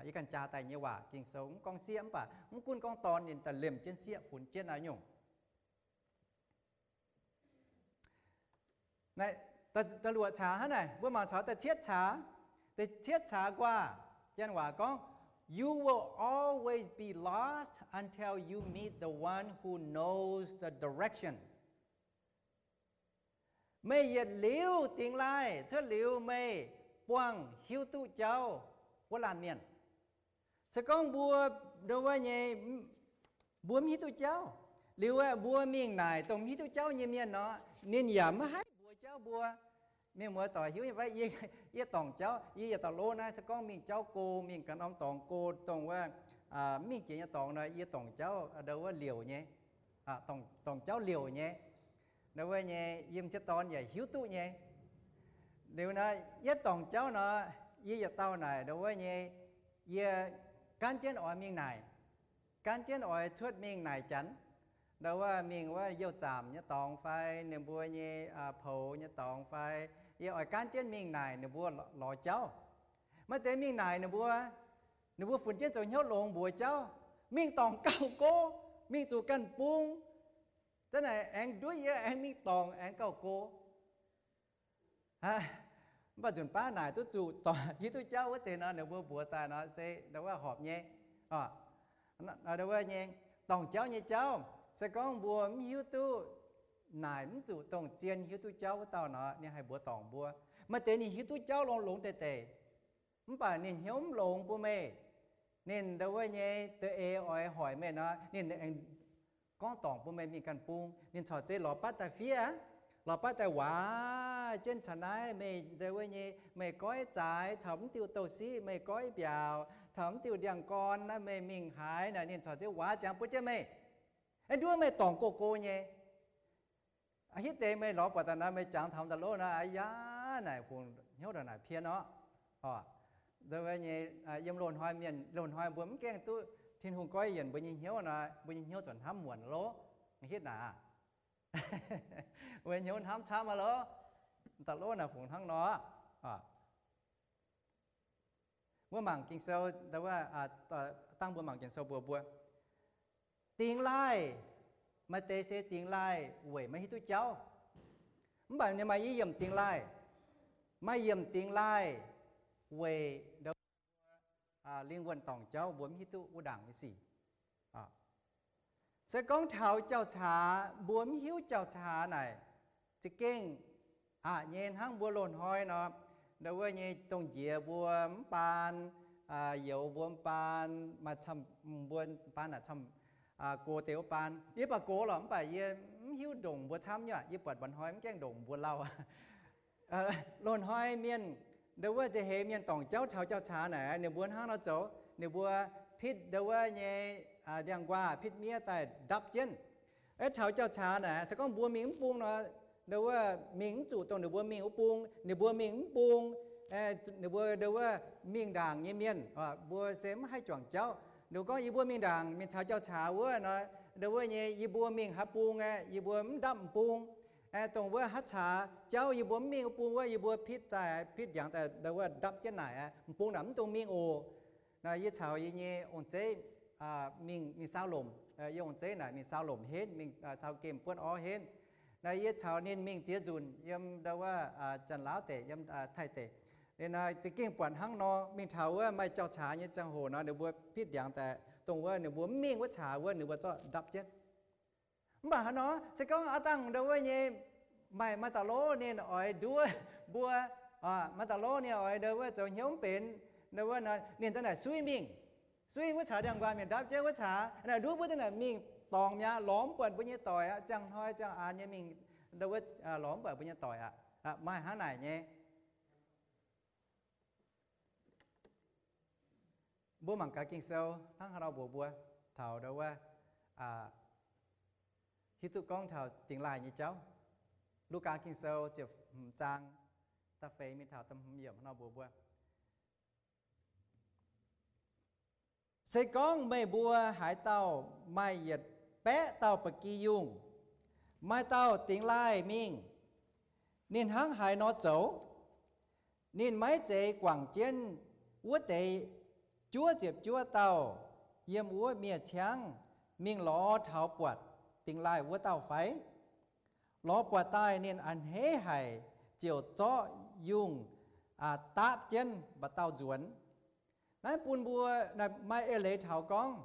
Yie ganh jaa daaih nyei waac. Ging-Sou mv gorngv sieqv mv baac mv gunv gorngv dorn ninh daaih lemh jienv sieqv, funx jienv naaiv nyungc. Naaiv, da'luoqc caax hnangv naaic, mbuo mangc taux da'cietv caax. Da'cietv caax guaax, Janx waac gorngv, You will always be lost until you meet the one who knows the directions. Meih yietc liuz dingx laaih cuotv liuz, meih buangh hiuv duqv jauv wuov laanh mienh. Se gorngv mbuo, ndo wuov nyei, mbuo mv hiuv duqv jauv, liuz aeqv, mbuo mingh naaic dongh mv hiuv duqv jauv nyei mienh nor, ninh yaac maiv haih mbuox jauv mbuo. Mienh muoz doic hiuv nyei fai? Yie, yie dorngc jauv, yie yietc dauh lov naaiv, se gorngv mingh jauv go, mingh ganh norm dorngx go, dongh wuov mv mingh jiex nyei dorngx nor, yie dorngc jauv ndo wuov liouc nyei, dorngc jauv liouc nyei. Ndo wuov nyei, yie m'sieqv dorn yaac hiuv duqv nyei. Liuz nor, yietv dorngc jauv nor, yie yietc dauh naaic ndo wuov nyei, yie gaanv jienv oix mingh naaic, gaanv jienv oix cuotv mingh naaic Janx. Ndo wuov mingh wuov Youh Zaamc nyei dorngx fai ninh mbuo nyei poux nyei dorngx fai, yie oix gaanv jienv mingh naaic ninh mbuo lorz jauv. Maaih deix mingh naaic ninh mbuo, ninh mbuo funx jienv zoux hnyouv longx mbuox jauv, mingh dorngc gauh go, mingh zuqc ganh bung. Za'naaic aengx nduov yie aengx mingh dorngc aengx gauh go. Mv baac nzunc baav naaic duqv zuqc dorngc hiuv duqv jauv wuov deix nor, ninh mbuo mbuox daaih nor se ndau wuov horpc nyei. Ndau wuov nyei dorngc jauv nyei jauv, se gorngv mbuo mv hiuv duqv, naaic mv zuqc dongh zien hiuv duqv jauv wuov dauh nor, ninh haih mbuox dorngc mbuo. Maaih deix ninh hiuv duqv jauv longx-longx deix deix, mv baac ninh hnyouv mv longx bun meih. Ninh ndau wuov nyei deix eix oix hoic meih nor, ninh aengx gorngv dorngc bun meih mingh ganh bung. Ninh corc zeiz lorz batv daaih fiev, lorz batv daaih waac jienv caux naaiv meih ndau wuov nyei, meih goiv zaaix taux mv diuh douh siqv, meih goiv mbiaauc taux mv diuh ndiangx-gorn naaiv, meih mingh haaix naaic, ninh corc zeiz waac ziangx bun jienv meih. Aengx nduov meih dorngc go go nyei. Hitv deix meih lorz buatc daaih nor, meih jangx taux da'lov nor, aa yaac naaic fungc hnyouv ndongc naaic pien orqc. Ndau wuov nyei, yiem loz-hnoi mienh, loz-hnoi mbuo mv gaengh duqv Tin-Hungh goiv yienc mbuo nyei hnyouv nor, mbuo nyei hnyouv zuqc hnamv muonc lov. Hitv naaic, mbuo hnyouv hnamv camv aqv lov. Da'lov naaic fungc hnangv nor. Mbuo mangc Ging-Sou, dangh mbuo mangc Ging-Sou mbuox mbuo, dingx laaih, maaih deix se dingx laaih weic maiv hiuv duqv jauv. Mv baac ninh maaih i yiemc dingx laaih, maaih yiemc dingx laaih weic ndau mbuo lingh wuonh dorngc jauv mbuo mv hiuv duqv wuov ndaangc nyei sic. Se gorngv taux jauv-caax, mbuo mv hiuv jauv-caax naaic, za'gengh aqc nyei hnangv mbuo loz-hnoi nor, ndau wuov nyei dongh njiec mbuo mv baan, youz mbuo mv baan, maaih camv mbuo baan naaic camv, gox deix wuov baan. Yie baac gox lorqc, mv baac yie mv hiuv ndongc mbuo camv nyei aqv. Yie buatc mba'hnoi mv gaengh ndongc mbuo lauh. Loz-hnoi mienh, ndau wuov nza'heix mienh dorngc jauv taux jauv-caax naaic, ninh mbuo hnangv nor zoux, ninh mbuo pitv ndau wuov nyei ndiangx-nquaah, pitv miev daaih ndapv jienv. Taux jauv-caax naaic, se gorngv mbuo mingh mv bung nor, ndau wuov mingh mv zuqc dongh ninh mbuo mingh wuov bung, ninh mbuo mingh mv bung, ninh mbuo ndau wuov mingh ndaangc nyei mienh, mbuo se mv haih juangc jauv. Ninh mbuo gorngv, yie mbuo mingh ndaangc mingh taux jauv-caax wuov nor, ndau wuov nyei yie mbuo mingh haaix bung aeqv, yie mbuo mv ndapv m'bung. Dongh wuov haaix caax jauv yie mbuo mv mingh wuov bung wuov, yie mbuo pitv daaih, pitv ndiangx daaih ndau wuov ndapv jienv naaic aqv, m'bung naaic mv dungx mingh oc. Naaic yie caux yie nyei ong-zeiv mingh, mingh saau lomc. Yie ong-zeiv naaic mingh saau lomc henv, mingh saau gemh buonv orv henv. Naaic yie caux ninh mingh ziex nzunc yiem ndau wuov Janx-Laauv deic, yiem Taiv deic. Ninh naaic za'gengh buatc hnangv nor, mingh taux wuov maaih jauv-caax nyei ziangh hoc nor, ninh mbuo pitv ndiangx daaih, dongh wuov ninh mbuo mv mingh wuov caax wuov, ninh mbuo zorqv ndapv jienv. Mv baac hnangv nor, se gorngv aav dangh ndau wuov nyei maaih, maaih dauh lov ninh oix nduov mbuo, maaih dauh lov ninh oix ndau wuov zoux hnyouv mv benx, ndau wuov nor ninh za'naaic suiv mingh, suiv wuov caax ndiangx-nquaah mingh ndapv jienv wuov caax, naaic nduov mbuo za'naaic mingh dorngc mi'aqv, lorz mv buatc mbuo nyei doic aqv, ziangh hnoi ziangh aanx nyei mingh ndau wuov lorz mv buatc mbuo nyei doic aqv. Maaih hnangv naaic nyei. Mbuo mangc gaax Ging-Sou hnangv haaix nor mbuox mbuo taux ndau wuov, hiuv duqv gorngv taux dingx laaih nyei jauv. Lugaa Ging-Sou ziepc hmz zaang da'feix mingh taux da'hmz yiemc haaix nor mbuox mbuo, se gorngv meih mbuo haaix dauh maaih yietc baeqv dauh ba'gi yungh, maaih dauh dingx laaih mingh, ninh hnangv haaix nor zoux? Ninh maiv zeiz guangc jienv wuov deix juov ziepc juov dauh yiem wuov miev-ciangv mingh lorz taux buatc dingx laaih wuov dauh fai? Lorz buatc daaih ninh a'hneiv haic, ziouc zorqv yungh daapv jienv mba'dauh nzuonx. Naaiv bun mbuo maaih eix leiz taux gorngv,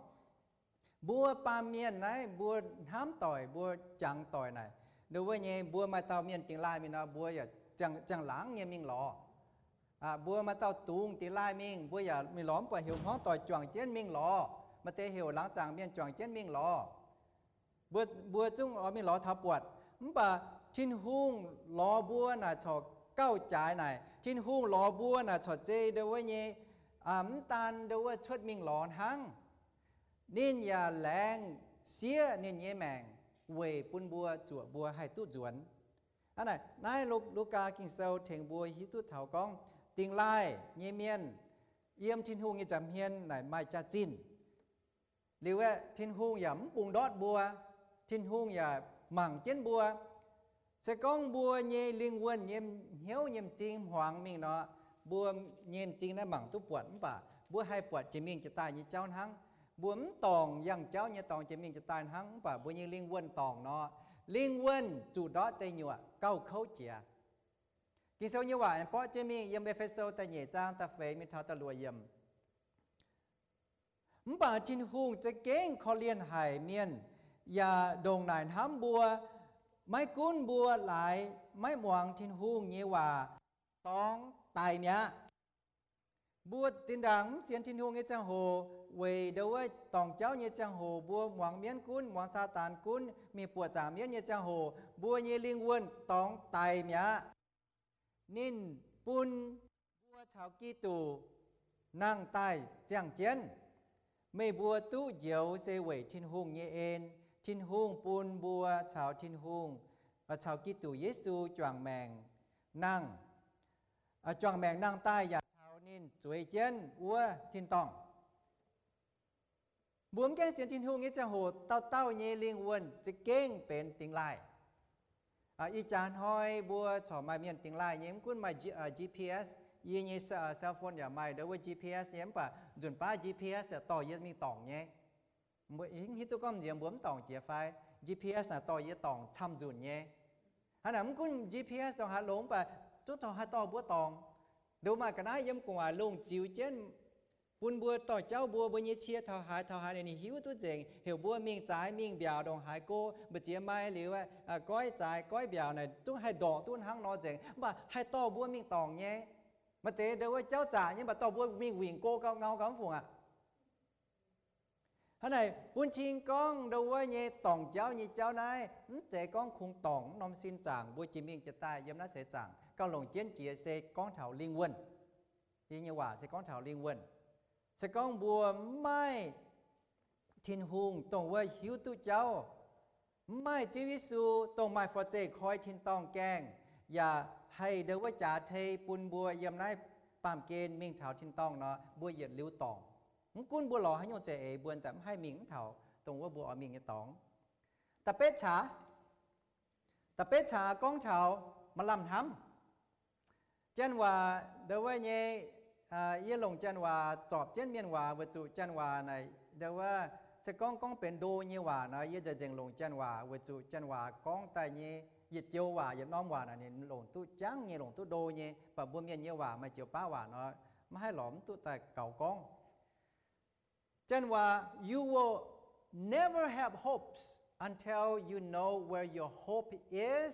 mbuo baamh mienh naaiv mbuo hnamv doic, mbuo jangx doic naaic, ndau wuov nyei mbuo maaih dauh mienh dingx laaih mingh nor, mbuo yaac ziangh laangz nyei mingh lorz. Mbuo maaih dauh dungz dingx laaih mingh, mbuo yaac mingh lorz mv buatc heuc hmuangv doic juangc jienv mingh lorz, maaih deix heuc laangz zaangc mienh juangc jienv mingh lorz. Mbuo, mbuo zungv oix mingh lorz taux buatc. Mv baac Tin-Hungh lorz mbuo naaic corc gauh jaaix naaic. Tin-Hungh lorz mbuo naaic corc zei ndau wuov nyei, mv daan ndau wuov cuotv mingh lorz hnangv. Ninh yaac laengz siev ninh nyei maengc weic bun mbuo, zuoqc mbuo haih duqv nzuonx. Hnangv naaic, naaiv Lu-, Lugaa Ging-Sou tengx mbuo hiuv duqv taux gorngv dingx laaih nyei mienh yiem Tin-Hungh nyei nza'hmien naaic maaih jaax-zinh. Liuz aeqv, Tin-Hungh yaac mv bungx ndortv mbuo. Tin-Hungh yaac mangc jienv mbuo. Se gorngv mbuo nyei lingh wuonh nyei hnyouv nyei m'zing hmuangx mingh nor, mbuo nyei m'zing naaiv mangc duqv buatc mv baac mbuo haih buatc jiex mingh jiex daaih nyei jauv hnangv. Mbuo mv dorngc yangh jauv nyei dorngx jiex mingh jiex daaih hnangv, mv baac mbuo nyei lingh wuonh dorngc nor, lingh wuonh zuqc ndortv deic nyuoqc gauh kouv jiex. Ging-Sou nyei waac aengx borqv jienv mingh yiem E^fe^so da'nyeic zaang da'feix mingh taux da'luoqc yiemc. Mv baac Tin-Hungh za'gengh korv-lienh haic mienh, yaac ndongc naaic hnamv mbuo, maiv gunv mbuo laaix maiv muangx Tin-Hungh nyei waac dorngx daic mi'aqv. Mbuo zinh ndaangc mv sienx Tin-Hungh nyei ziangh hoc, weic ndau wuov dorngc jauv nyei ziangh hoc, mbuo muangx mienv gunv, muangx Saadaan gunv, mingh buoqc zaangc mienv nyei ziangh hoc, mbuo nyei lingh wuonh dorngx daic mi'aqv. Ninh bun mbuo caux Giduc nangh daaih ziangh jienv. Meih mbuo duqv njoux se weic Tin-Hungh nyei en. Tin-Hungh bun mbuo caux Tin-Hungh, caux Giduc Yesu juangc maengc nangh, juangc maengc nangh daaih yaac caux ninh zueiz jienv wuov tin-dorngh. Mbuo mv gaengh sienx Tin-Hungh nyei ziangh hoc, dauh dauh nyei lingh wuonh za'gengh benx dingx laaih. Ih jaax hnoi mbuo corc maaih mienh dingx laaih nyei, mv gunv maaih G-, G P S, yie nyei cell phone yaac maaih ndau wuov G P S nyei, mv baac nzunc baav G P S yaac dorh yie mingh dorngc nyei. Mbuo hiuv duqv gorngv nziex mbuo mv dorngc jiex fai, G P S naaic dorh yie dorngc camv nzunc nyei. Hnangv naaic mv gunv G P S dongh haaix longx, mv baac zungv corc haih dorh mbuo dorngc. Nduqc maaih ga'naaiv yiem gu'nguaaic lungh ziux jienv, bun mbuo dorh jauv mbuo, mbuo nyei cie taux haaix taux haaix, ninh hiuv duqv nzengc, heuc mbuo mingh zaaix mingh mbiaauc ndongc haaix go, mbu'ziex maaih liuz, goiv zaaix goiv mbiaauc naaic zungv haih ndorqc duqv hnangv nor nzengc, mv baac haih dorh mbuo mingh dorngc nyei. Maaih deix ndau wuov jauv zaqc nyei, mv baac dorh mbuo mingh wingc go gau ngau gau mv fungc aqv. Hnangv naaic bun cing gorngv ndau wuov nyei dorngc jauv nyei jauv naaiv, mv zeiz gorngv kungx dorngc mv norm sin zaangc mbuo jiex mingh jiex daaih yiem naaiv seix zaangc. Gauh longc jienv jiex se gorngv taux lingh wuonh. Yie nyei waac se gorngv taux lingh wuonh. Se gorngv mbuo mv maaih Tin-Hungh dongh wuov hiuv duqv jauv, mv maaih Ziouv Yesu dongh maaih forv-zeih koi tin-dorngh gaengh, yaac haih ndau wuov jaax tei bun mbuo yiem naaiv baamh gen mingh taux tin-dorngh nor, mbuo yietc liuz dorngc. Mv gunv mbuo lorz haaix nyungc za'eix, mbuo daaih mv haih mingh mv taux dongh wuov mbuo oix mingh nyei dorngx. Da'betv caax, da'betv caax gorngv taux maaih lamh hnamv. Janx waac ndau wuov nyei, yie longc janx waac zorpc jienv mienh waac weic zuqc janx waac naaic ndau wuov se gorngv gorngv benx ndo nyei waac nor, yie nzengc longc janx waac weic zuqc janx waac gorngv daaih nyei yietc joux waac yietc norm waac naaic ninh longc duqv jangv nyei, longc duqv ndo nyei. Mv baac mbuo mienh nyei waac maaih joux baav waac nor, maiv haih lorz mv duqv daaih gaux gorngv. Janx waac, you will never have hopes until you know where your hope is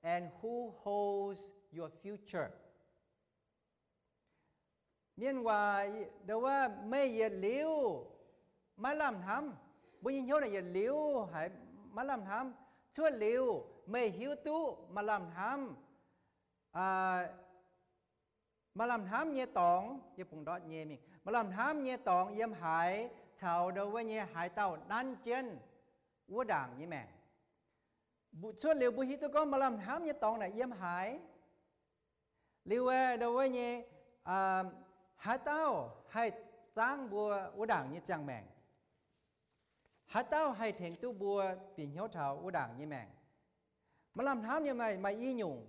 and who holds your future. Mienh waac ndau wuov, meih yietc liuz maiv lamh hnamv. Mbuo nyei hnyouv naaic yietc liuz haiz maiv lamh hnamv. Cuotv liuz meih hiuv duqv maaih lamh hnamv, maaih lamh hnamv nyei dorngx, yie bungx ndortv nyei mingh, maaih lamh hnamv nyei dorngx yiem haaix, caux ndau wuov nyei haaix dauh nanv jienv wuov ndaangc nyei maengc. Cuotv liuz mbuo hiuv duqv gorngv maaih lamh hnamv nyei dorngx naaic yiem haaix, liuz ndau wuov nyei haaix dauh haih zaangv mbuo wuov ndaangc nyei ziangh maengc, haaix dauh haih tengx duqv mbuo bieqc hnyouv taux wuov ndaangc nyei maengc. Maaih lamh hnamv nyei maaih, maaih i nyungc.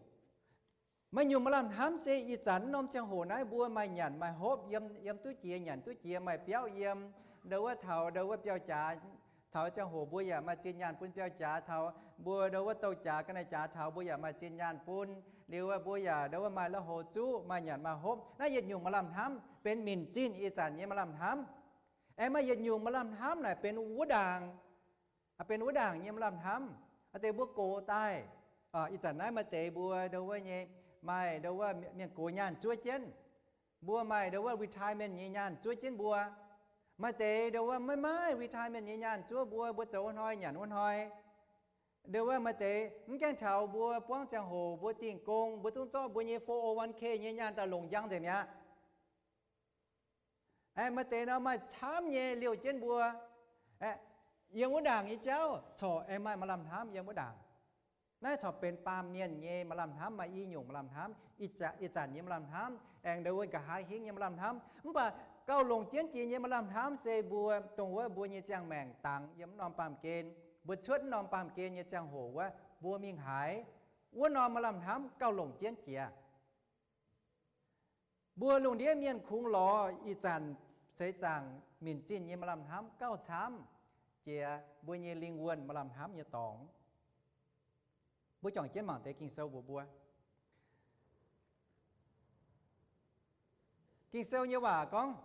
Maaih nyungc maaih lamh hnamv se ih zanc norm ziangh hoc naaiv mbuo maaih nyanc maaih hopv, yiem, yiem duqv jiex nyanc duqv jiex maaih biauv yiem, ndau wuov taux ndau wuov biauv-jaax, taux ziangh hoc mbuo yaac maaih zinh nyaanh bun biauv-jaax, taux mbuo ndau wuov douh jaax ga'naaiv jaax taux mbuo yaac maaih zinh nyaanh bun, liuz mbuo yaac ndau wuov maaih la'houx zuqv, maaih nyanc maaih hopv. Naaiv yietc nyungc maaih lamh hnamv benx minc zinh ih zanc nyei maaih lamh hnamv. Aengx maaih yietc nyungc maaih lamh hnamv naaic benx wuov ndaangc, benx wuov ndaangc nyei maaih lamh hnamv. Deix mbuo gox daaih, ih zanc naaiv maaih deix mbuo ndau wuov nyei, maaih ndau wuov mienh gox nyaanh zuov jienv. Mbuo maaih ndau wuov retirement nyei nyaanh zuov jienv mbuo. Maaih deix ndau wuov maiv maaih retirement nyei nyaanh zuov mbuo, mbuo zoux wuov hnoi nyanc wuov hnoi. Ndau wuov maaih deix mv gaengh taux mbuo buangv ziangh hoc mbuo dingh gong, mbuo zungv zorqv mbuo nyei four oh one k nyei nyaanh daaih longc njang nzengc mi'aqv. Aengx maaih deix nor maaih camv nyei liouh jienv mbuo. Yiem wuov ndaangc nyei jauv corc aengx maaih maaih lamh hnamv yiem wuov ndaangc. Naaiv corc benx baamh mienh nyei maaih lamh hnamv, maaih i nyungc maaih lamh hnamv, ih zanc nyei maaih lamh hnamv, aengx ndau wuov nqa'haav hingv nyei maaih lamh hnamv. Mv baac gauh longc jienv jiex nyei maaih lamh hnamv se mbuo dongh wuov mbuo nyei ziangh maengc dangx yiem mv norm baamh gen, mbuo cuotv mv norm baamh gen nyei ziangh hoc wuov mbuo mingh haaix, wuov norm maaih lamh hnamv gauh longc jienv jiex. Mbuo lungh ndiev mienh kungx lorz ih zanc seix zaangc minc zinh nyei maaih lamh hnamv gauh camv jiex mbuo nyei lingh wuonh maaih lamh hnamv nyei dorngx. Mbuo juangc jienv mangc deix Ging-Sou mbuox mbuo, Ging-Sou nyei waac gorngv,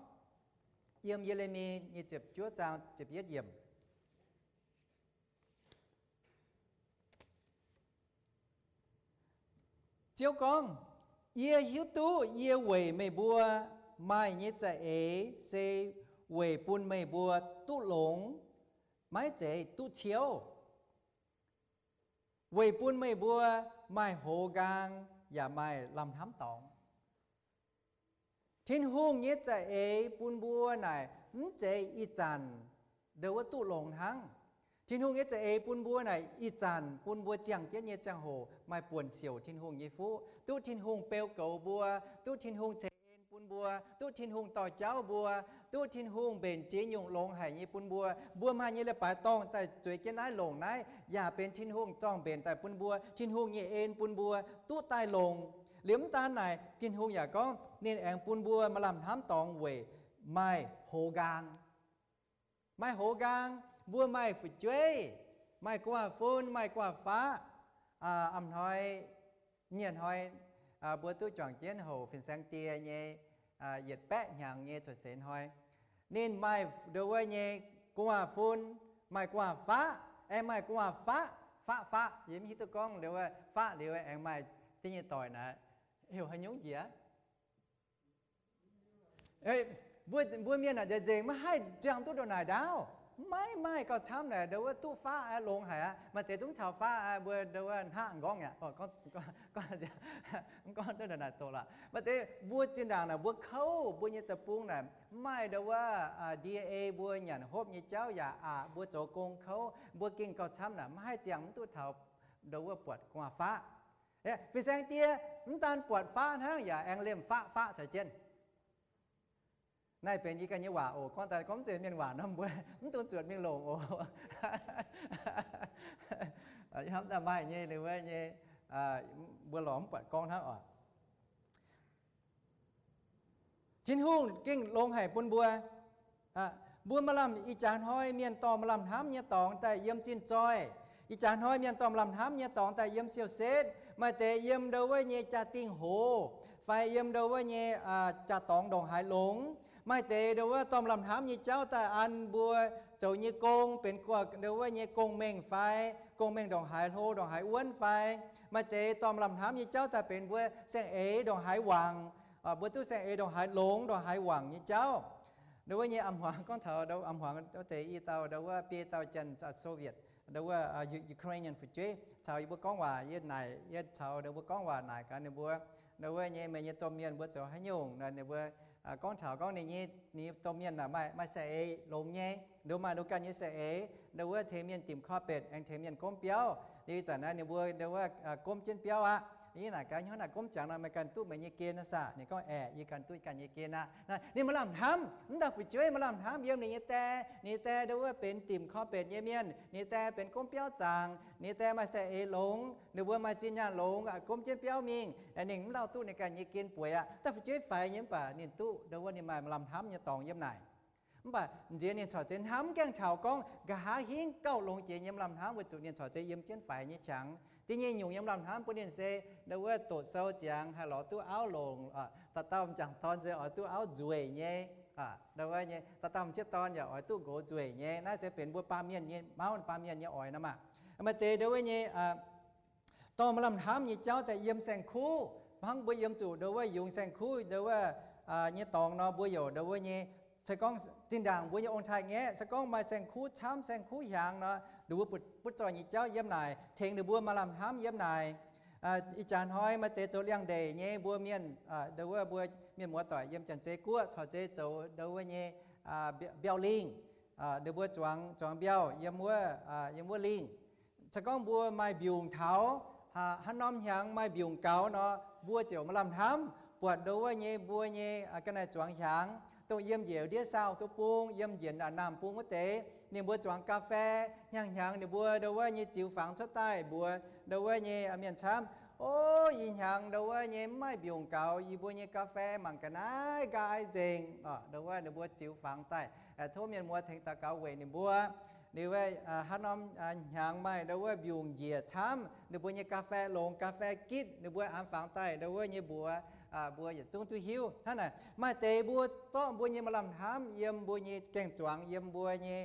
yiem Ye^le^mi nyei ziepc juov zaang ziepc yietv yiemc, Ziouv gorngv, Yie hiuv duqv yie weic meih mbuo maaih nyei za'eix se weic bun meih mbuo duqv longx, maiv zeiz duqv ciouv, weic bun meih mbuo maaih hoz nqaang yaac maaih lamh hnamv dorngx. Tin-Hungh nyei za'eix bun mbuo naaic mv zeiz ih zanc ndau wuov duqv longx hnangv. Tin-Hungh nyei za'eix bun mbuo naaic ih zanc bun mbuo ziangh jienv nyei ziangh hoc maaih buonc siouc Tin-Hungh nyei fuqv, duqv Tin-Hungh beu goux mbuo, duqv Tin-Hungh ceix en bun mbuo, duqv Tin-Hungh dorh jauv mbuo, duqv Tin-Hungh mbenc jiex nyungc longx haic nyei bun mbuo. Mbuo maaih nyei leiz-baaix dorngh daaih zueiz jienv naaiv longc naaiv, yaac benx Tin-Hungh zorng-mbenc daaih bun mbuo, Tin-Hungh nyei en bun mbuo duqv daaih longx. Liuz mv daan naaic, Tin-Hungh yaac gorngv ninh aengx bun mbuo maaih lamh hnamv dorngx weic maaih hoz nqaang. Maaih hoz nqaang, mbuo maaih fu'jueiv, maaih gu'nguaaz-fun, maaih gu'nguaaz-faqv. A'hnoi, nyienh hnoi, mbuo duqv juangc jienv houc fin-saeng die nyei yietc baeqv hnyangx nyei cuotv seix hnoi. Ninh maaih ndau wuov nyei gu'nguaaz-fun, maaih gu'nguaaz-faqv, aengx maaih gu'nguaaz-faqv, faqv faqv. Yie mv hiuv duqv gorngv ndau wuov faqv liuz aengx maaih da'nyeic doic naaic, heuc haaix nyungc njiec? Mbuo, mbuo mienh naaic nzengc maiv haih ziangh duqv ndongc naaic ndaauv. Maiv maaih gauh camv naaic ndau wuov duqv faqv aqv, longx haic aqv. Maaih deix zungv taux faqv aqv, mbuo ndau wuov hnaqv nqorngv aqv. Mv gorngv duqv ndongc naaic doqc lorqc. Maaih deix mbuo zinh ndaangc naaic mbuo kouv, mbuo nyei deic-bung naaic mv maaih ndau wuov D N A mbuo nyanc hopv nyei jauv yaac aqc, mbuo zoux gong kouv, mbuo gengh gauh camv naaic maiv haih ziangh mv duqv taux ndau wuov buatc gu'nguaaz-faqv. Fin-saeng die mv daan buatc faqv hnangv, yaac aengx liemh faqv faqv caux jienv. Naaiv benx yie ganh nyei waac oc. Gorngv daaih gorngv mv zeiz mienh waac nor, mbuo mv dungx zuotc mingh longc oc. Hnamv daaih maaih nyei, liuz wuov nyei, mbuo lorz mv buatc gorngv hnangv oc. Tin-Hungh gengh longx haic bun mbuo. Mbuo maaih lamh, ih jaax hnoi mienh dorh maaih lamh hnamv nyei dorngx daaih yiem zinh zoih. Ih jaax hnoi mienh dorh maaih lamh hnamv nyei dorngx daaih yiem siou-setv. Maaih deix yiem ndau wuov nyei jaa-dingh hoz, fai yiem ndau wuov nyei jaa-dorngx ndongc haaix longx. Maaih deix ndau wuov dorh maaih lamh hnamv nyei jauv daaih an mbuo zoux nyei gong benx guoqv ndau wuov nyei gong-mengh fai gong-mengh ndongc haaix hlo ndongc haaix wuonv fai. Maaih deix dorh maaih lamh hnamv nyei jauv daaih benx mbuo saeng-eix ndongc haaix wangc, mbuo duqv saeng-eix ndongc haaix longx ndongc haaix wangc nyei jauv. Ndau wuov nyei a'hmuangx gorngv taux ndau a'hmuangx wuov deix i dauh ndau wuov biei dauh janx Soviet, ndau wuov Ukrainian fu'jueiv caux yie mbuo gorngv waac, yie naaic, yie caux ndau mbuo gorngv waac naaic gaax ninh mbuo, ndau wuov nyei meih nyei domh mienh mbuo zoux haaix nyungc nor, ninh mbuo gorngv taux gorngv ninh nyei, ninh domh mienh maaih, maaih saeng-eix longx nyei, ndau maaih ndau ganh nyei saeng-eix, ndau wuov tengx mienh dimc korv-betc aengx tengx mienh gomv biauv. Liuz ih zanc naaiv ninh mbuo ndau wuov gomv jienv biauv aqv. Yie naaic gaax, hnyouv naaic gomv ziangx nor meih ganh duqv meih nyei gen aqv saah? Ninh gorngv, aeqv, yie ganh duqv ganh nyei gen aqv. Ninh maaih lamh hnamv, mv dauh fu'jueiv maaih lamh hnamv yiem ninh nyei die, ninh nyei die ndau wuov benx dimc korv-betc nyei mienh, ninh nyei die benx gomv biauv zaangc, ninh nyei die maaih saeng-eix longx, ninh mbuo maaih zinh nyaanh longx, gomv jienv biauv mingh, ninh mv lauh duqv ninh ganh nyei gen bueix aqv. Dauh fu'jueiv faix nyei mv baac ninh duqv ndau wuov ninh maaih lamh hnamv nyei dorngx yiem naaic. Mv baac nziex ninh corc zeiz hnamv gaengh taux gorngv nqa'haav hingv gauh longx jiex nyei lamh hnamv weic zuqc ninh corc zeiz yiem jienv faix nyei qangx. Da'nyeic nyungc yiem lamh hnamv bun ninh se ndau wuov doqc sou ziangx haih lorz duqv auv longc, dauh dauh m'jangc dorn se oix duqv auv nzueic nyei, ndau wuov nyei dauh dauh m'sieqv dorn yaac oix duqv nqox nzueic nyei. Naaiv se benx mbuo baamh mienh nyei mauv, baamh mienh nyei oix nor maah. Maaih deix ndau wuov nyei dorh maaih lamh hnamv nyei jauv daaih yiem saeng-kuv. Hnangv mbuo yiem zuqc ndau wuov yungz saeng-kuv ndau wuov nyei dorngx nor, mbuo youc ndau wuov nyei, se gorngv zinh ndaangc mbuo nyei ong-taaix-ngaeqv se gorngv maaih saeng-kuv camv, saeng-kuv hiaangx nor, ninh mbuo butv zoih nyei jauv yiem naaic, tengx ninh mbuo maaih lamh hnamv yiem naaic. Ih jaax hnoi maaih deix zoux liangx-ndeic nyei mbuo mienh, ndau wuov mbuo mienh muoz-doic yiem Janx-Zei Guoqv corc zeiz zoux ndau wuov nyei mbiauh lingh. Ninh mbuo zuangx, zuangx mbiauh yiem wuov, yiem wuov lingh. Se gorngv mbuo maaih mbiungc taux, haaix norm hnyangx maaih mbiungc gaux nor, mbuo ziouc maaih lamh hnamv buatc ndau wuov nyei mbuo nyei ga'naaiv zuangx hiaangx, dongh yiem njiec ndiev saauh duqv bung, yiem njiec naamh bung wuov deix, ninh mbuo zuangx ga'fei, hnyangx-hnyangx ninh mbuo ndau wuov nyei ziux fangx cuotv daaih mbuox ndau wuov nyei mienh camv, O, ih hnyangx ndau wuov nyei mv maaih mbiungc gaux, yie mbuo nyei ga'fei mangc ga'naaiv nqaai nzengc. Ndau wuov ninh mbuo ziux fangx daaih, tov mienh muoz tengx daux gaux weic ninh mbuo. Liuz wuov, haaix norm hnyangx maaih ndo wuov mbiungc njiec camv, ninh mbuo nyei ga'fei longx, ga'fei gitv, ninh mbuo an fangx daaih ndo wuov nyei mbuox, mbuo yietc zungv duqv hiuv. Hnangv naaic, maaih deix mbuo zorqv mbuo nyei maaih lamh hnamv yiem mbuo nyei gaeng-zuangx, yiem mbuo nyei,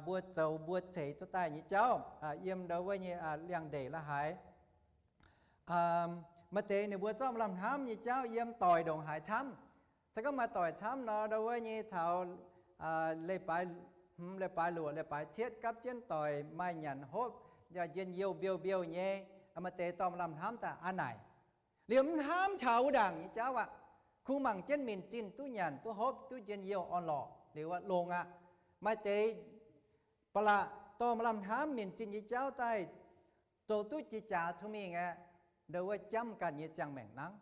mbuo zoux mbuo ceix zuov daaih nyei jauv, yiem ndo wuov nyei liangx-ndeic la'haaix. Maaih deix ninh mbuo zorqv maaih lamh hnamv nyei jauv yiem doic ndongc haaix camv. Se gorngv maaih doic camv nor, ndo wuov nyei taux leiz-baaix hmz, leiz-baaix luoqc, leiz-baaix cietv gapv jienv doic maaih nyanc hopv, njien-youh mbiouh mbiouh nyei, maaih deix dorh maaih lamh hnamv daaih an naaic. Liuz mv hnamv taux wuov ndaangc nyei jauv aqv. Kungx mangc jienv minc zinh duqv nyanc, duqv hopv, duqv njien-youh orn-lorqc, liuz longx aqv. Maaih deix ba'laqc dorh maaih lamh hnamv minc zinh nyei jauv daaih zoux duqv jiex jaax cong mingh aeqv, ndo wuov jamv ganh nyei ziangh maengc nangv.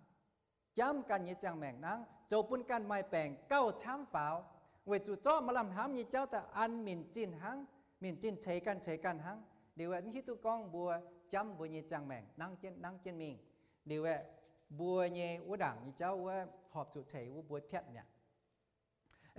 Jamv ganh nyei ziangh maengc nangv, zoux bun ganh maaih baengc gauh camv faaux, weic zuqc zorqv maaih lamh hnamv nyei jauv daaih an minc zinh hnangv, minc zinh ceix ganh ceix ganh hnangv. Liuz aeqv, mv hiuv duqv gorngv mbuo jamv mbuo nyei ziangh maengc nangv jienv, nangv jienv mingh. Liuz aeqv, mbuo nyei wuov ndaangc nyei jauv wuov horpc zuqc ceix wuov mbuo piatv mi'aqv.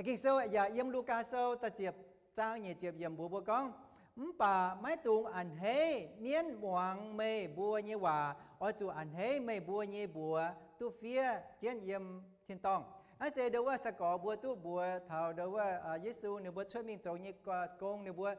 Ging-Sou yaac yiem Lugaa Sou da'ziepc zaang nyeic ziepc yiemc mbuox mbuo gorngv, mv baac maiv dungx a'hneiv mienv muangx meih mbuo nyei waac, oix zuqc a'hneiv meih mbuo nyei mbuox duqv fiev jienv yiem tin-dorngh. Naaiv se ndo wuov sai-gorx mbuo duqv mbuox taux ndo wuov Yesu ninh mbuo cuotv mingh zoux nyei gong, ninh mbuo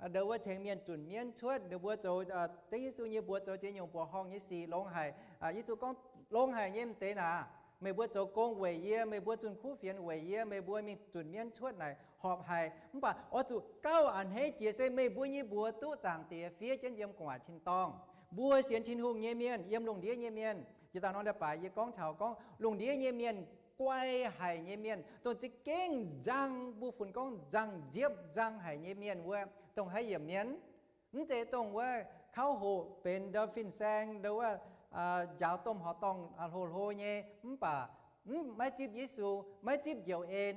ndo wuov tengx mienh zunc mienv cuotv, ninh mbuo zoux dengv Yesu nyei mbuox zoux ziex nyungc buoqc horngh nyei sic longx haic. Yesu gorngv, longx haic nyei m'deix naaic, meih mbuo zoux gong weic yie, meih mbuo zunh kuv fienx weic yie, meih mbuo mingh zunc mienv cuotv naaic horpc haic. Mv baac oix zuqc gauh a'hneiv jiex se meih mbuo nyei mbuox duqv Zaangc Diex fiev jienv yiem gu'nguaaic tin-dorngh. Mbuo sienx Tin-Hungh nyei mienh, yiem lungh ndiev nyei mienh, jiex dauh norm leiz-baaix yie gorngv taux gorngv lungh ndiev nyei mienh guai haic nyei mienh, dongh za'gengh nzang, mbuo funx gorngv nzangc nziepv nzang haic nyei mienh wuov, dongh haaix yiemc mienh? Mv zeiz dongh wuov kauv hoqc benx ndo fin-saeng ndo wuov njaaux domh horqc dorngh hlo hlo nyei, mv baac mv, maiv zipv Yesu, maiv zipv njoux en.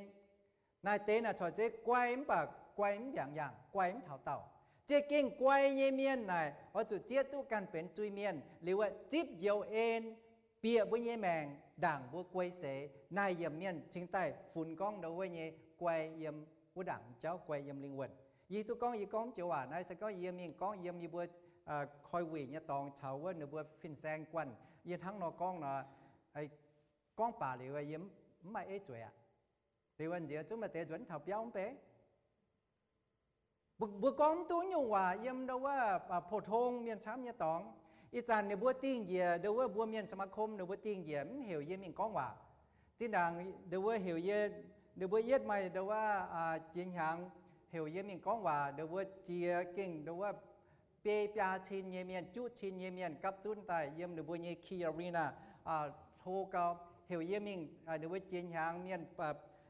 Naaic deix naaic corc zeiz guai mv baac guai mv mbiaangc yaangh, guai mv taux daauh. Za'gengh guai nyei mienh naaic oix zuqc zieqv duqv ganh benx zuiz-mienh liuz aeqv, zipv njoux en, bieqc mbuo nyei maengc ndaangc mbuo guei seix. Naaic yiemc mienh cingx daaih funx gorngv ndo wuov nyei guai yiem wuov ndaangc nyei jauv, guai yiem lingh wuonh. Yie hiuv duqv gorngv yie gorngv joux waac naaiv se gorngv yie mingh gorngv yiem yie mbuo koi wuic nyei dorngx caux wuov ninh mbuo fin-saeng guanh, yie hnangv nor gorngv nor, gorngv baac liuz yie mv maaih eiv zueiz aqv. Liuz nziex zungv maaih deix nzuonx taux biauv mv bei. Mbuo gorngv mv duqv nyungc waac yiem ndo wuov pou-tong mienh camv nyei dorngx. Ih zanc ninh mbuo dingh njiec ndo wuov mbuo mienh สมาคม ninh mbuo dingh njiec mv heuc yie mingh gorngv waac. Zinh ndaangc ndo wuov heuc yie, ninh mbuo yietv maaih ndo wuov jiex hnyangx heuc yie mingh gorngv waac, ndo wuov jiex gengh ndo wuov biei biaa cin nyei mienh, juqv cin nyei mienh gapv zunv daaih yiem ninh mbuo nyei Key Arena hlo gau, heuc yie mingh, ninh mbuo jiex hnyangx mienh,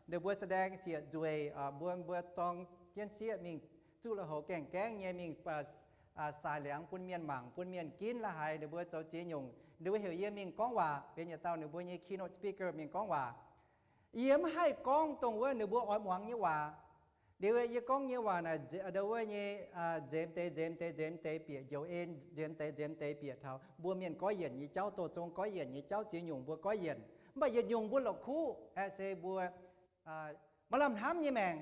ninh mbuo แสดง sieqv nzueic, mbuo, mbuo zorng jienv sieqv mingh zuqv lui-houx gaengh gaengv nyei mingh saaic liangx bun mienh mangc, bun mienh ginv la'haaix, ninh mbuo zoux ziex nyungc, ninh mbuo heuc yie mingh gorngv waac, benx yietc dauh ninh mbuo nyei keynote speaker mingh gorngv waac. Yie mv haih gorngv dongh wuov ninh mbuo oix muangx nyei waac. Liuz yie gorngv nyei waac naaic, ndo wuov nyei nzemx deix nzemx deix nzemx deix bieqc njoux en, nzemx deix nzemx deix bieqc taux mbuo mienh goiv yienc nyei jauv, doz zong goiv yienc nyei jauv, ziex nyungc mbuo goiv yienc. Mv baac yietc nyungc mbuo la'kuqv aeqv, se mbuo maaih lamh hnamv nyei maengc.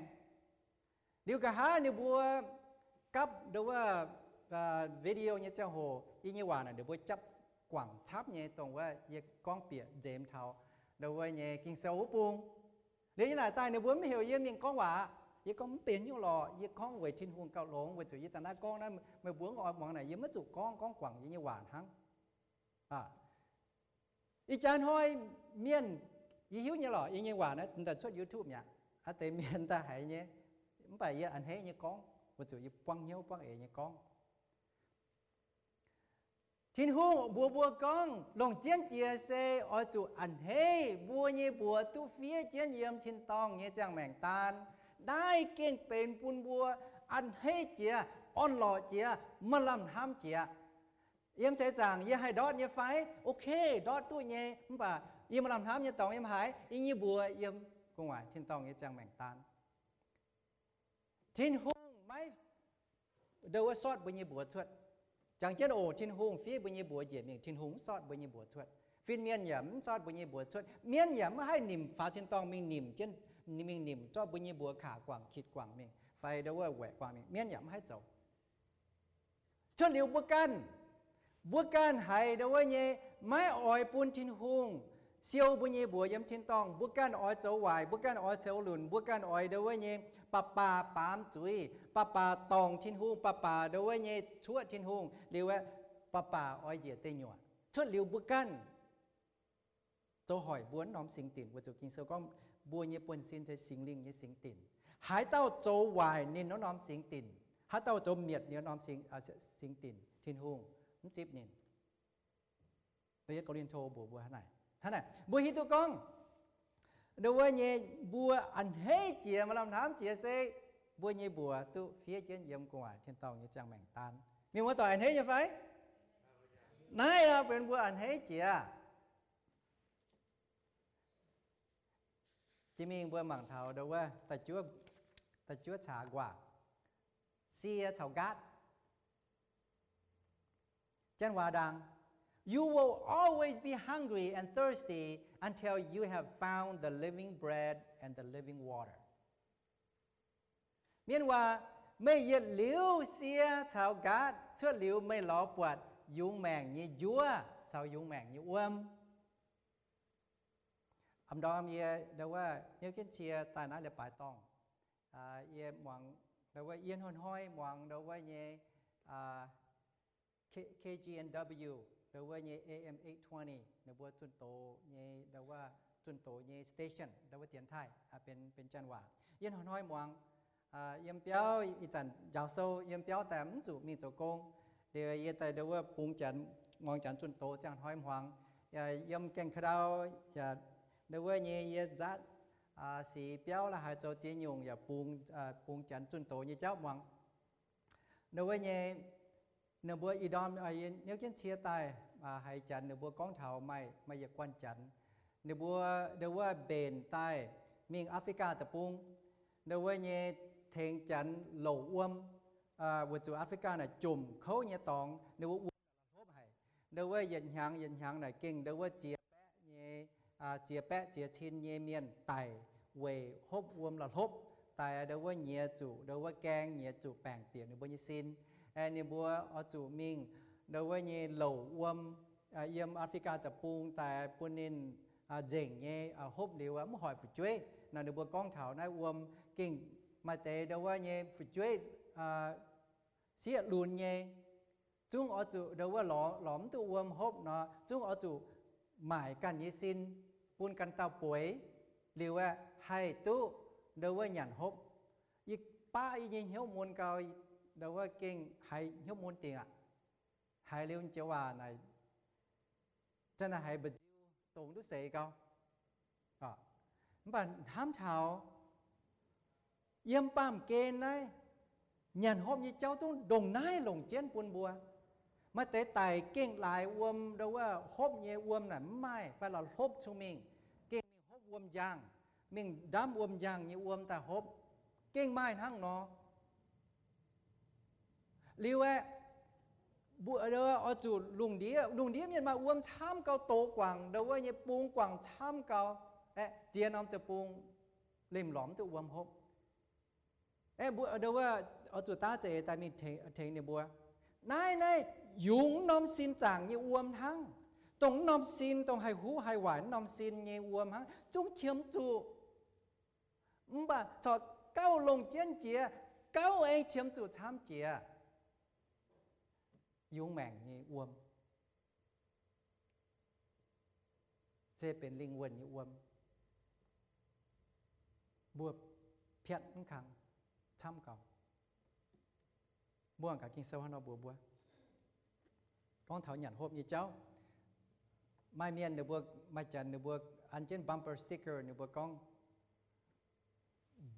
Liuz nqa'haav ninh mbuo gapv ndo wuov video nyei ziangh hoc, yie nyei waac naaic ninh mbuo japv guangc camv nyei dongh wuov yie gorngv bieqc nzemx taux ndo wuov nyei Ging-Sou wuov bung. Liuz yie naaic daaih ninh mbuo mv heuc yie mingh gorngv waac. Yie gorngv mv benx nyungc lorqc, yie gorngv weic Tin-Hungh gauh longx, weic zuqc yie daaih naaiv gorngv naaiv meih mbuo mv oix muangx naaic, yie maiv zuqc gorngv, gorngv guangc yie nyei waac hnangv. Ih jaax hnoi mienh, yie hiuv nyei lorqc, yie nyei waac naaiv daaih cuotv YouTube mi'aqv, aa deix mienh daaih haiz nyei, mv baac yie a'hneiv nyei gorngv, weic zuqc yie buangv hnyouv buangv eix nyei gorngv. Tin-Hungh mbuox mbuo gorngv longc jienv jiex se oix zuqc a'hneiv mbuo nyei mbuox duqv fiev jienv yiem tin-dorngh nyei ziangh maengc daan. Naaiv gengh benx bun mbuo a'hneiv jiex, orn-lorqc jiex, maaih lamh hnamv jiex. Yiem seix zaangc yie haih ndortv nyei fai? Ok, ndortv duqv nyei, mv baac yie maaih lamh hnamv nyei dorngx yiem haaix? Yie nyei mbuox yiem gu'nguaaic tin-dorngh nyei ziangh maengc daan. Tin-Hungh maiv ndo wuov sortv mbuo nyei mbuox cuotv. Jangx jienv oc, Tin-Hungh fiev mbuo nyei mbuox njiec mingh, Tin-Hungh mv sortv mbuo nyei mbuox cuotv. Fin-mienh yaac mv sortv mbuo nyei mbuox cuotv. Mienv yaac mv haih nimc faaux tin-dorngh mingh nimc jienv, mingh nimc zorqv mbuo nyei mbuox kaac guangc kitc guangc mingh. fai ndo wuov waeqc guangc mingh, mienv yaac mv haih zoux. Cuotv liuz mbuo ganh, mbuo ganh haiz ndo wuov nyei maiv oix bun Tin-Hungh siou mbuo nyei mbuox yiem tin-dorngh, mbuo ganh oix zoux waaic, mbuo ganh oix zoux lunc, mbuo ganh oix ndo wuov nyei baac baac baamz zuiz, baac baac dorngc Tin-Hungh, baac baac ndo wuov nyei cuoqv Tin-Hungh, liuz aeqv, baac baac oix njiec deic nyuoqc. Cuotv liuz mbuo ganh zoux hoic mbuo wuov norm singx dinc, weic zuqc Ging-Sou gorngv mbuo nyei buonv-sin se Singx Lingh nyei singx dinc. Haaix dauh zoux waaic ninh wuov norm singx dinc, haaix dauh zoux mietc ninh wuov norm singx, singx dinc, Tin-Hungh mv zipv ninh. Go^lin^to mbuox mbuo hnangv naaic. Hnangv naaic mbuo hiuv duqv gorngv ndo wuov nyei mbuo a'hneiv jiex, maaih lamh hnamv jiex se mbuo nyei mbuox duqv fiev jienv yiem gu'nguaaic tin-dorngh nyei ziangh maengc daan. Mienh muoz-doic, a'hneiv nyei fai? Naaiv benx mbuo a'hneiv jiex. Jiex mingh mbuo mangc taux ndo wuov da'juov, da'juov caax nquaah, sie caux nqaatv. Janx waac ndaangc, You will always be hungry and thirsty until you have found the living bread and the living water. Mienh waac, meih yietc liuz sie caux nqaatv cuotv liuz, meih lorz buatc yungz maengc nyei njuov caux yungz maengc nyei wuom. A'ndorm yie ndo wuov hnyouv jienv cie daaih naaiv leiz-baaix dorngh, yie muangx ndo wuov, yie hnoi-hnoi muangx ndo wuov nyei K G N W, ndo wuov nyei A M eight twenty, ninh mbuo zunh doz nyei, ndo wuov zunh doz nyei station, ndo wuov dienx taaih, benx, benx Janx waac. Yie hnoi-hnoi muangx, yiem biauv ih zanc njaaux sou, yiem biauv daaih mv zuqc mingh zoux gong. Liuz yie daaih ndo wuov bungx Janx, muangx Janx zunh doz ziangh hnoi hmuangx. Yiem gaengh ka'ndau yaac ndo wuov nyei yie nzaatv sic biauv la'haaix zoux ziex nyungc yaac bungx, bungx Janx zunh doz nyei jauv muangx. Ndo wuov nyei, ninh mbuo ih ndorm hnyouv jienv cie daaih haiz Janx ninh mbuo gorngv taux maaih, maaih yietc guanh Janx, ninh mbuo ndo wuov mbenc daaih mingh Aa^fri^gaa Deic-Bung, ndo wuov nyei tengx Janx louc wuom, weic zuqc Aa^fri^gaa naaic jomc kouv nyei dorngx, ninh mbuo wuom la'hlopv haic. Ndo wuov yietc hnyangx yietc hnyangx naaic gengh ndo wuov ziex baeqv nyei, ziex baeqv ziex cin nyei mienh daic weic hopv wuom la'hlopv, daaih ndo wuov nyiex zuqc ndo wuov gaeng, nyiex zuqc baengc bieqc ninh mbuo nyei sin. Ninh mbuo oix zuqc mingh ndo wuov nyei louc wuom yiem Aa^fri^gaa Deic-Bung daaih bun ninh nzengc nyei, hopv liuz mv hoic fu'jueiv. Nor ninh mbuo gorngv taux naaiv wuom gengh maaih deix ndo wuov nyei fu'jueiv sieqv lunx nyei, zungv oix zuqc ndo wuov lorz, lorz mv duqv wuom hopv nor, zungv oix zuqc maaic ganh nyei sin bun ganh dauh bueix, liuz aeqv, haih duqv ndo wuov nyanc hopv. Yie baav yie nyei hnyouv mun gau, ndo wuov gengh haiz hnyouv mun dingc aqv. Haiz liuz joux waac naaic, zanc naaic haiz mba'nziu dongz duqv seix gau. Mv baac hnamv taux yiem baamh gen naaiv, nyanc hopv nyei jauv zungv ndongc naaiv longc jienv bun mbuo. Maaih deix daic gengh laaix wuom, ndo wuov hopv nyei wuom naaic mv maaih fai la'hlopv cun mingh, gengh mingh hopv wuom njang, mingh ndamv wuom njang nyei wuom daaih hopv, gengh maaih hnangv nor. Liuz aeqv, mbuo oix zuqc lungh ndiev, lungh ndiev mienh maaih wuom camv gau, doz guangc ndo wuov nyei bung guangc camv gau, aeqv, ziex norm deic-bung lemh lorz mv duqv wuom hopv. Aeqv, mbuo ndo wuov oix zuqc daav za'eix daaih mingh tengx ninh mbuo. Naaiv, naaiv yungz norm sin zaangc nyei wuom hnangv. Dongh norm sin, dongh haih huv haih waaic norm sin nyei wuom hnangv, zungv qiemx zuqc. Mv baac corc gauh longc jienv jiex, gauh aengx qiemx zuqc camv jiex. Yungz maengc nyei wuom se benx lingh wuonh nyei wuom. Mbuo piatv mv kang camv gau. Mbuo gaax Ging-Sou hnangv nor mbuox mbuo, gorngv taux nyanc hopv nyei jauv. Maaih mienh ninh mbuo, maaih janx ninh mbuo an jienv bumper sticker, ninh mbuo gorngv,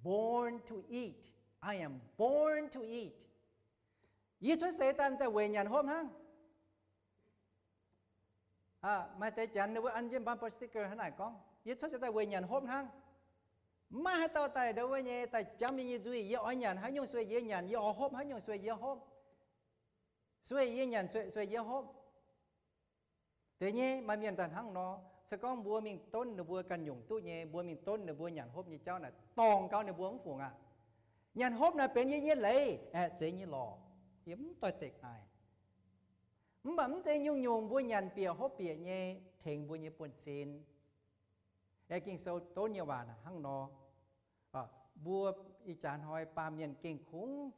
Born to eat. I am born to eat. Yie cuotv seix daaih weic nyanc hopv hnangv. Maaih deix janx ninh mbuo an jienv bumper sticker hnangv naaic gorngv, Yie cuotv seix daaih weic nyanc hopv hnangv. Mv maaih haaix dauh daaih ndo wuov nyei daaih jamv yie nyei nzuih, yie oix nyanc haaix nyungc sueih yie nyanc, yie oix hopv haaix nyungc sueih yie hopv. Sueih yie nyanc, sueih, sueih yie hopv. Deix nyei maaih mienh daaih hnangv nor, se gorngv mbuo mingh donv ninh mbuo ganh nyungc duqv nyei, mbuo mingh donv ninh mbuo nyanc hopv nyei jauv naaic, dorngc gau ninh mbuo mv fungc aqv. Nyanc hopv naaic benx yie nyei leiz, aeqv, zeiz nyei lorqc. Yie mv doix-dekc naaic. Mv baac mv zeiz nyungc-nyungc mbuo nyanc bieqc hopv bieqc nyei tengx mbuo nyei buonv-sin. Aeqv, Ging-Sou donv nyei waac naaic hnangv nor. Mbuo ih jaax hnoi baamh mienh gengh kungx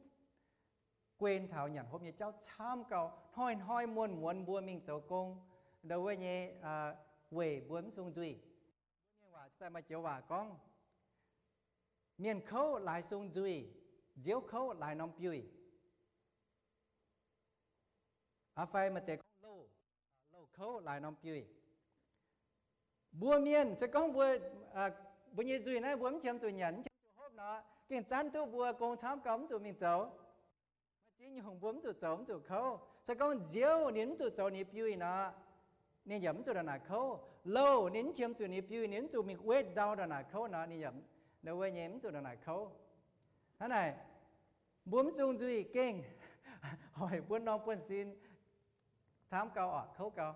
guen taux nyanc hopv nyei jauv camv gau. Hnoi-hnoi muonz-muonz mbuo mingh zoux gong, ndau wuov nyei, weic mbuo mv sung nzuih. Mbuo mienh waac cingx daaih maaih joux waac gorngv, mienh kouv laaix sung nzuih, nziouv kouv laaix norm biuih. Aa, fai maaih deix gorngv louh, louh kouv laaix norm biuih. Mbuo mienh se gorngv mbuo, mbuo nyei nzuih naaiv mbuo mv qiemx zuqc nyanc, mv qiemx zuqc hopv nor, gengh zanv duqv mbuo gong camv gau mv zuqc mingh zoux. Maaih ziex nyungc mbuo mv zuqc zoux, mv zuqc kouv. Se gorngv nziouv ninh mv zuqc zoux ninh biuih nor, ninh yaac mv zuqc ndongc naaic kouv. Louh ninh mv qiemx zuqc ninh biuih, ninh mv zuqc mingh wetv ndau ndongc naaic kouv nor, ninh yaac, ndau wuov nyei, mv zuqc ndongc naaic kouv. Hnangv naaic, mbuo mv sung nzuih gengh hoic mbuo norm buonv-sin camv gau orqc, kouv gau.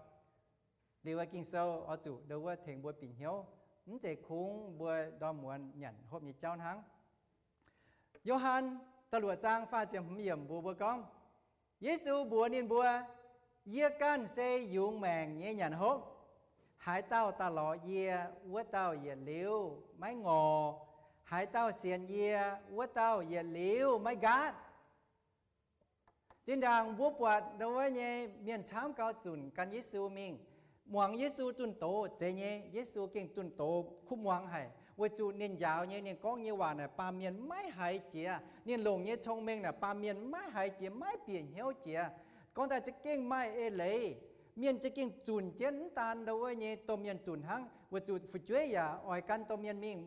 Liuz Ging-Sou oix zuqc ndau wuov tengx mbuo bieqc hnyouv, mv zeiz kungx mbuo ndorm muonz nyanc hopv nyei jauv hnangv. Yo^han da'luoqc zaang faah ziepc hmz yiemc mbuox mbuo gorngv, Yesu mbuox ninh mbuo, Yie ganh se yungz maengc nyei nyanc hopv. Haaix dauh daaih lorz yie, wuov dauh yietc liuz maiv ngorc. Haaix dauh sienx yie, wuov dauh yietc liuz maiv nqaatv. Zinh ndaangc mbuo buatc ndau wuov nyei mienh camv gau zunc gan Yesu mingh, muangx Yesu zunh doz zeiz nyei. Yesu gengh zunh doz kuv muangx haic, weic zuqc ninh njaaux nyei, ninh gorngv nyei waac naaic baamh mienh maiv haiz jiex. Ninh longc nyei cong-mengh naaic baamh mienh maiv haiz jiex, maiv bieqc hnyouv jiex. Gorngv daaih za'gengh maaih eix leiz. Mienh za'gengh zunc jienv, mv daan ndau wuov nyei domh mienh zunc hnangv, weic zuqc fu'jueiv yaac oix gan domh mienh mingh.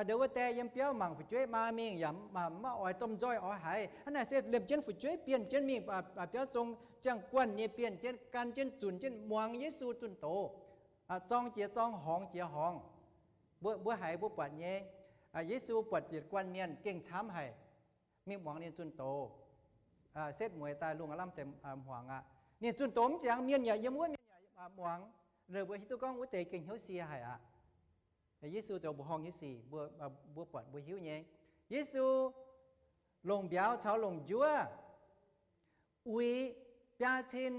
Ndau wuov die yiem biauv mangc fu'jueiv maa mingh yaac maiv oix domh nzoih oix haiz. Hnangv naaic se liemh jienv fu'jueiv bienh jienv mingh, biauv zong ziangh guanh nyei bienh jienv, gan jienv zunc jienv muangx Yesu zunh doz. Zorng jiex zorng, horngz jiex horngz. Mbuo, mbuo haiz mbuo buatc nyei, Yesu buatc yietc guanh mienh gengh camv haic, mingh muangx ninh zunh doz. Setv mueiz daaih lungh aav lamh deix hmuangx aqv. Ninh zunh doz mv ziangx, mienh yaac yiem wuov, mienh yaac muangx. Liuz mbuo hiuv duqv gorngv wuov deix gengh hnyouv sie haic aqv. Yesu zoux mbuoqc horngh nyei sic, mbuo buatc mbuo hiuv nyei. Yesu longc mbiauz caux longc njuov uix biaa cin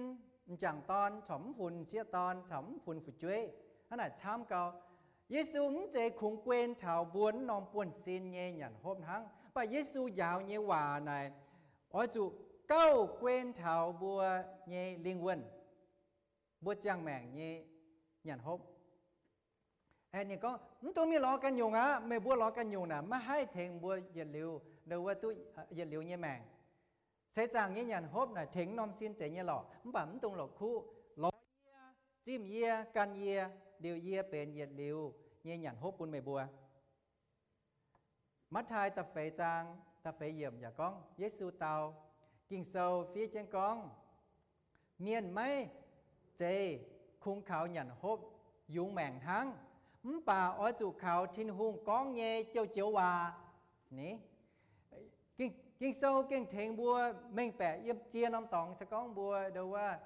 m'jangc dorn corc mv funx sieqv dorn corc mv funx fu'jueiv. Hnangv naaic camv gau. Yesu mv zeiz kungx guen taux mbuo wuov norm buonv-sin nyei nyanc hopv hnangv, mv baac Yesu njaaux nyei waac naaic oix zuqc gauh guen taux mbuo nyei lingh wuonh, mbuo ziangh maengc nyei nyanc hopv. Ninh gorngv, mv dungx mingh lorz ganh nyungc aqv. Meih mbuo lorz ganh nyungc naaic maiv haih tengx mbuo yietc liuz, ndau wuov duqv yietc liuz nyei maengc. Seix zaangc nyei nyanc hopv naaic tengx norm sin zeiz nyei lorqc, mv baac mv dungx la'kuqv. Lorz yie, zimh yie, gan yie, liuz yie benx yietc liuz nyei nyanc hopv bun meih mbuo. Matv^taai da'feix zaang da'feix yiemc yaac gorngv, Yesu dau, Ging-Sou fiev jienv gorngv, mienh maiv zeiz kungx kaux nyanc hopv yungz maengc hnangv, mv baac oix zuqc kaux Tin-Hungh gorngv nyei joux-joux waac. Ni, Ging-Sou gengh tengx mbuo mengh baeqc yiem ziex norm dorngx se gorngv mbuo ndau wuov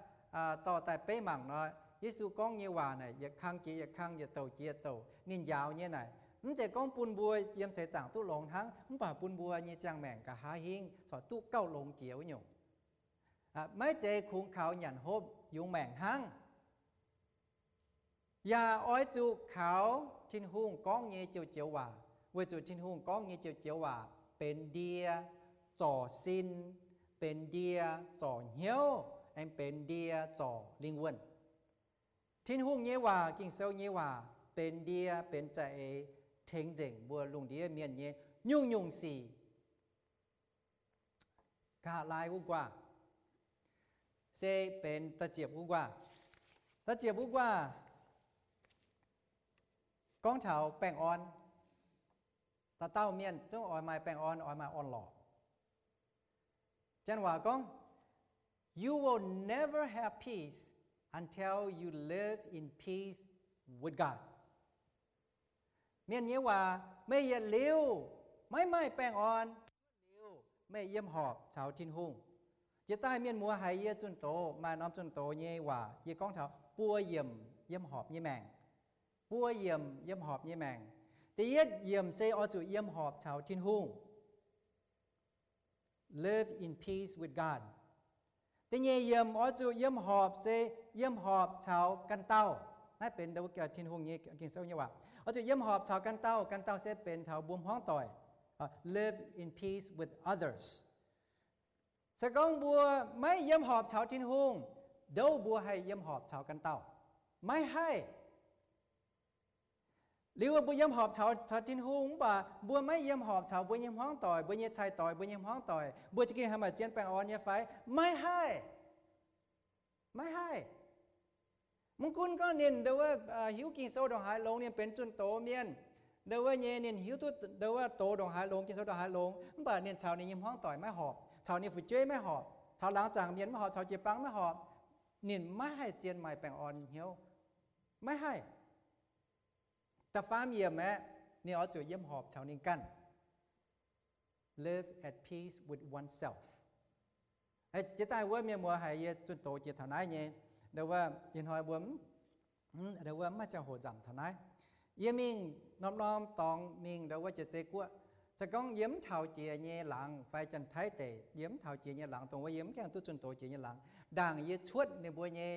dorh daaih beiv mangc nor, Yesu gorngv nyei waac naaic yietc kang jiex yietc kang, yietc douc jiex yietc douc. Ninh njaaux nyei naaic mv zeiz gorngv bun mbuo yiem seix zaangc duqv longx hnangv, mv baac bun mbuo nyei ziangh maengc nqa'haav hingv corc duqv gauh longx jiex wuov nyungc. Maiv zeiz kungx kaux nyanc hopv yungz maengc hnangv, yaac oix zuqc kaux Tin-Hungh gorngv nyei joux-joux waac, weic zuqc Tin-Hungh gorngv nyei joux-joux waac benx ndie zorc sin, benx ndie zorc hnyouv, aengx benx ndie zorc lingh wuonh. Tin-Hungh nyei waac, Ging-Sou nyei waac, benx ndie, benx za'eix tengx nzengc mbuo lungh ndiev mienh nyei nyungc-nyungc sic. Nqa'haav laai wuov guaav se benx da'ziepc wuov guaav. Da'ziepc wuov guaav gorngv taux baengh orn. Dauh dauh mienh zungv oix maaih baengh orn, oix maaih orn-lorqc. Janx waac gorngv, You will never have peace until you live in peace with God. Mienh nyei waac, meih yietc liuz maiv maaih baengh orn, liuz meih yiem horpc caux Tin-Hungh. Jiex daaih mienh muoz haiz yie zunh doz, maaih norm zunh doz nyei waac yie gorngv taux buo yiemc yiem horpc nyei maengc. Buo yiemc yiem horpc nyei maengc. Da'yietv yiemc se oix zuqc yiem horpc caux Tin-Hungh. live in peace with God. Da'nyeic yiemc oix zuqc yiem horpc se yiem horpc caux ganh dauh. Naaiv benx Tin-Hungh nyei Ging-Sou nyei waac. Oix zuqc yiem horpc caux ganh dauh. Ganh dauh se benx taux mbuo hmuangv doic. Live in peace with others. Se gorngv mbuo maiv yiem horpc caux Tin-Hungh, ndouv mbuo haih yiem horpc caux ganh dauh? Maiv haih. Liuz mbuo yiem horpc caux, caux Tin-Hungh mv baac mbuo maiv yiem horpc caux mbuo nyei hmuangv doic, mbuo nyei cai-doic, mbuo nyei hmuangv doic, mbuo za'gengh haih maaih zien baengh orn nyei fai? Maiv haih. Maiv haih. Mv gunv gorngv ninh ndo wuov hiuv Ging-Sou ndongc haaix longx, ninh benx zunh doz mienh, ndo wuov nyei ninh hiuv duqv ndo wuov doz ndongc haaix longx, Ging-Sou ndongc haaix longx, mv baac ninh caux ninh nyei hmuangv doic maiv horpc, caux ninh fu'jueiv maiv horpc, caux laangz zaangc mienh maiv horpc, caux jiu-baang maiv horpc, ninh maiv haih zien maaih baengh orn hnyouv. Maiv haih. Da'faam yiemc aeqv, ninh oix zuqc yiem horpc caux ninh ganh. Live at peace with oneself. Jiex daaih wuov mienh muoz haiz yie zunh doz jiex taux naaiv nyei, ndo wuov ih hnoi mbuo, ndo wuov maiv ziangh hoc nzamc taux naaiv. Yie mingh norm-norm dorngx mingh ndo wuov jiex zei guoqv, se gorngv yie mv taux jiex nyei laangz fai Janx-Taiv deic, yie mv taux jiex nyei laangz, dongh wuov yie mv gaengh duqv zunh doz jiex nyei laangz, ndaangc yie cuotv ninh mbuo nyei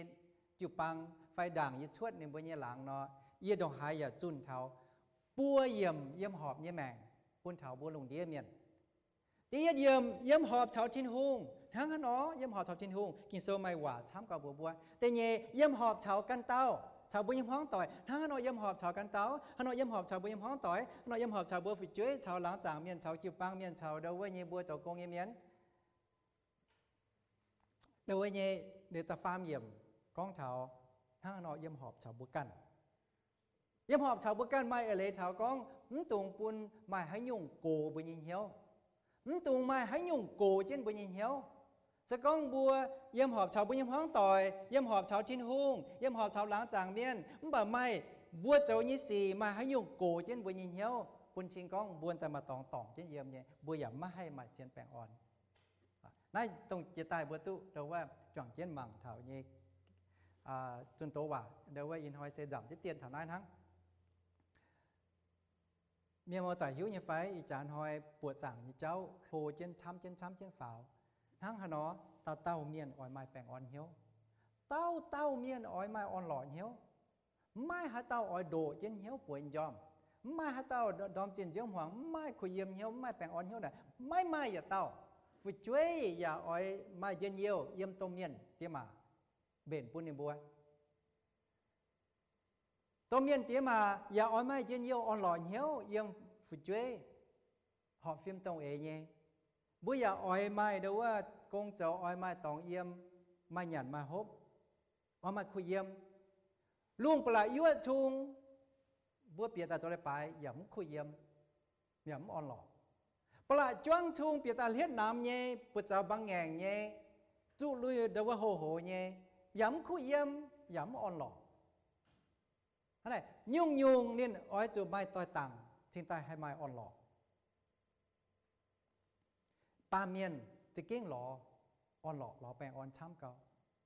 jiu-baang fai ndaangc yie cuotv ninh mbuo nyei laangz nor, yie ndongc haaix yaac zunh taux buo yiemc yiem horpc nyei maengc bun taux mbuo lungh ndiev mienh. Da'yietv yiemc yiem horpc caux Tin-Hungh. Hnangv haaix nor yiem horpc caux Tin-Hungh? Ging-Sou maaih waac camv gauh mbuox mbuo. Da'nyeic, yiem horpc caux ganh dauh, caux mbuo nyei hmuangv doic. Hnangv haaix nor yiem horpc caux ganh dauh? Hnangv nor yiem horpc caux mbuo nyei hmuangv doic, hnangv nor yiem horpc caux mbuo fu'jueiv, caux laangz zaangc mienh, caux jiu-baang mienh, caux ndo wuov nyei mbuo zoux gong nyei mienh. Ndo wuov nyei, liuz da'faam yiemc gorngv taux hnangv haaix nor yiem horpc caux mbuo ganh. Yiem horpc caux mbuo ganh maaih eix leiz taux gorngv mv dungx bun maaih haaix nyungc gox mbuo nyei hnyouv. Mv dungx maaih haaix nyungc gox jienv mbuo nyei hnyouv. Se gorngv mbuo yiem horpc caux mbuo nyei hmuangv doic, yiem horpc caux Tin-Hungh, yiem horpc caux laangz zaangc mienh, mv baac maaih mbuo zoux nyei sic maaih haaix nyungc gox jienv mbuo nyei hnyouv, bun cing gorngv mbuo daaih maaih dorngx dorngc jienv yiem nyei, mbuo yaac maiv haih maaih zien baengh orn. Naaiv dongh jiex daaih mbuo duqv ndo wuov juangc jienv mangc taux nyei zunh doz waac, ndo wuov ih hnoi se nzamc diqv dien taux naaiv hnangv. Mienh muoz-doic hiuv nyei fai, ih jaax hnoi buoqc zaangc nyei jauv hlo jienv camv jienv camv jienv faaux. Hnangv haaix nor dauh dauh mienh oix maaih baengh orn hnyouv? Dauh dauh mienh oix maaih orn-lorqc hnyouv. Mv maaih haaix dauh oix ndoqc jienv hnyouv bueix njormh. Mv maaih haaix dauh ndorm zinh nziouv hmuangx mv maaih kuh yiem hnyouv, mv maaih baengh orn hnyouv naaic, maiv maaih yietc dauh. Fu'jueiv yaac oix maaih njien-youh yiem domh mienh diex maac mbenc bun ninh mbuo. Domh mienh diex maac yaac oix maaih njien-youh orn-lorqc hnyouv yiem fu'jueiv, horpc fim dongh eix nyei. Mbuo yaac oix maaih ndo wuov gong zoux, oix maaih dorngx yiem, maaih nyanc maaih hopv, oix maaih kuh yiem. Lungh ba'laqc yuoqv cung, mbuo bieqc daaih zoux leiz-baaix yaac mv kuh yiem, yaac mv orn-lorqc. Ba'laqc juangv cung bieqc daaih hlietv namx nyei, buoz-zaux mbaang ngaengc nyei, zuqv lui ndo wuov hlo hoz nyei, yaac mv kuh yiem, yaac mv orn-lorqc. Hnangv naaic, nyungc-nyungc ninh oix zuqc maaih doix-dangc cingx daaih haih maaih orn-lorqc. Baamh mienh za'gengh lorz orn-lorqc, lorz baengh orn camv gau.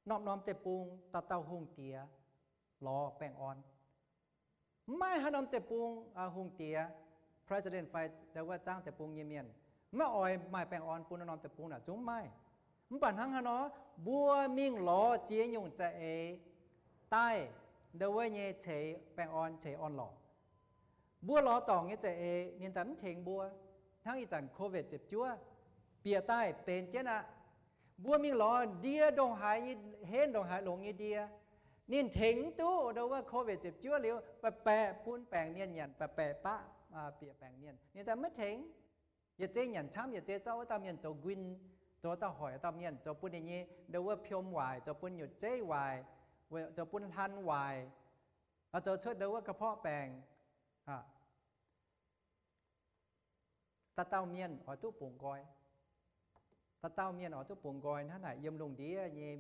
Norm-norm deic-bung dauh dauh hungh diex lorz baengh orn. Mv maaih haaix norm deic-bung, hungh diex, president fai ndo wuov zaangv deic-bung nyei mienh maiv oix maaih baengh orn bun norm-norm deic-bung naaic zungv mv maaih. Mv baac hnangv haaix nor, mbuo mingh lorz ziex nyungc za'eix daaih ndo wuov nyei ceix baengh orn, ceix orn-lorqc. Mbuo lorz dorngc nyei za'eix ninh daaih mv tengx mbuo. Hnangv ih zanc COVID ziepc juov bieqc daaih benx jienv aqv. Mbuo mingh lorz ndie ndongc haaix nyei, henv ndongc haaix longx nyei ndie, ninh tengx mv duqv ndo wuov COVID ziepc juov liuz, baeqc baeqc bun baengc mienh nyanc, baeqc baeqc baqv bieqc baengc mienh, ninh daaih maiv tengx. Yietc zei nyanc camv, yietc zei zorqv wuov dauh mienh zoux nquin, zoux dauh hoic dauh mienh, zoux bun ninh nyei ndo wuov piom waaic, zoux bun nyutc zeiv waaic, zoux bun hlan waaic, zoux cuotv ndo wuov กระเพาะ baengc. Dauh dauh mienh oix duqv bungx nqoi. Dauh dauh mienh oix duqv bungx nqoi. Hnangv naaic yiem lungh ndiev nyei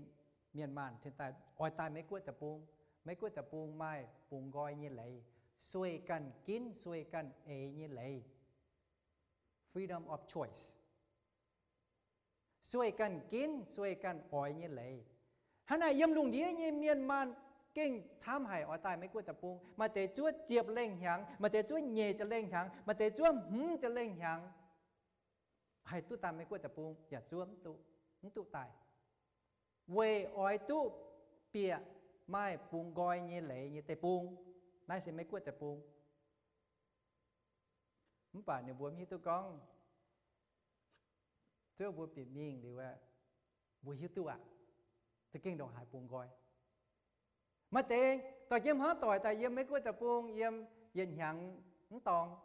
mienh maanh cingx daaih oix daaih Meiv Guoqv deic-bung. Meiv Guoqv deic-bung maaih bungx nqoi nyei leiz, sueih ganh ginv sueih ganh eix nyei leiz, freedom of choice. Sueih ganh ginv sueih ganh oix nyei leiz. Hnangv naaic yiem lungh ndiev nyei mienh maanh gengh camv haic oix daaih Meiv Guoqv deic-bung. Maaih deix zuov ziepc lengh hnyangx, maaih deix zuov nyeic ziepc lengh hnyangx, maaih deix zuov hmz ziepc lengh hnyangx. haih duqv daaih Meiv-Guoqv deic-bung yaac zuov mv duqv, mv duqv daaih, weic oix duqv bieqc maaih bungx nqoi nyei leiz nyei deic-bung. Naaiv se Meiv-Guoqv deic-bung. Mv baac ninh mbuo mv hiuv duqv gorngv, zuov mbuo bieqc mingh liuz, mbuo hiuv duqv aqv, za'gengh ndongc haaix bungx nqoi. Maaih deix dorh jienv hmuangv doic daaih yiem Meiv-Guoqv deic-bung, yiem yietc hnyangx mv dorngx.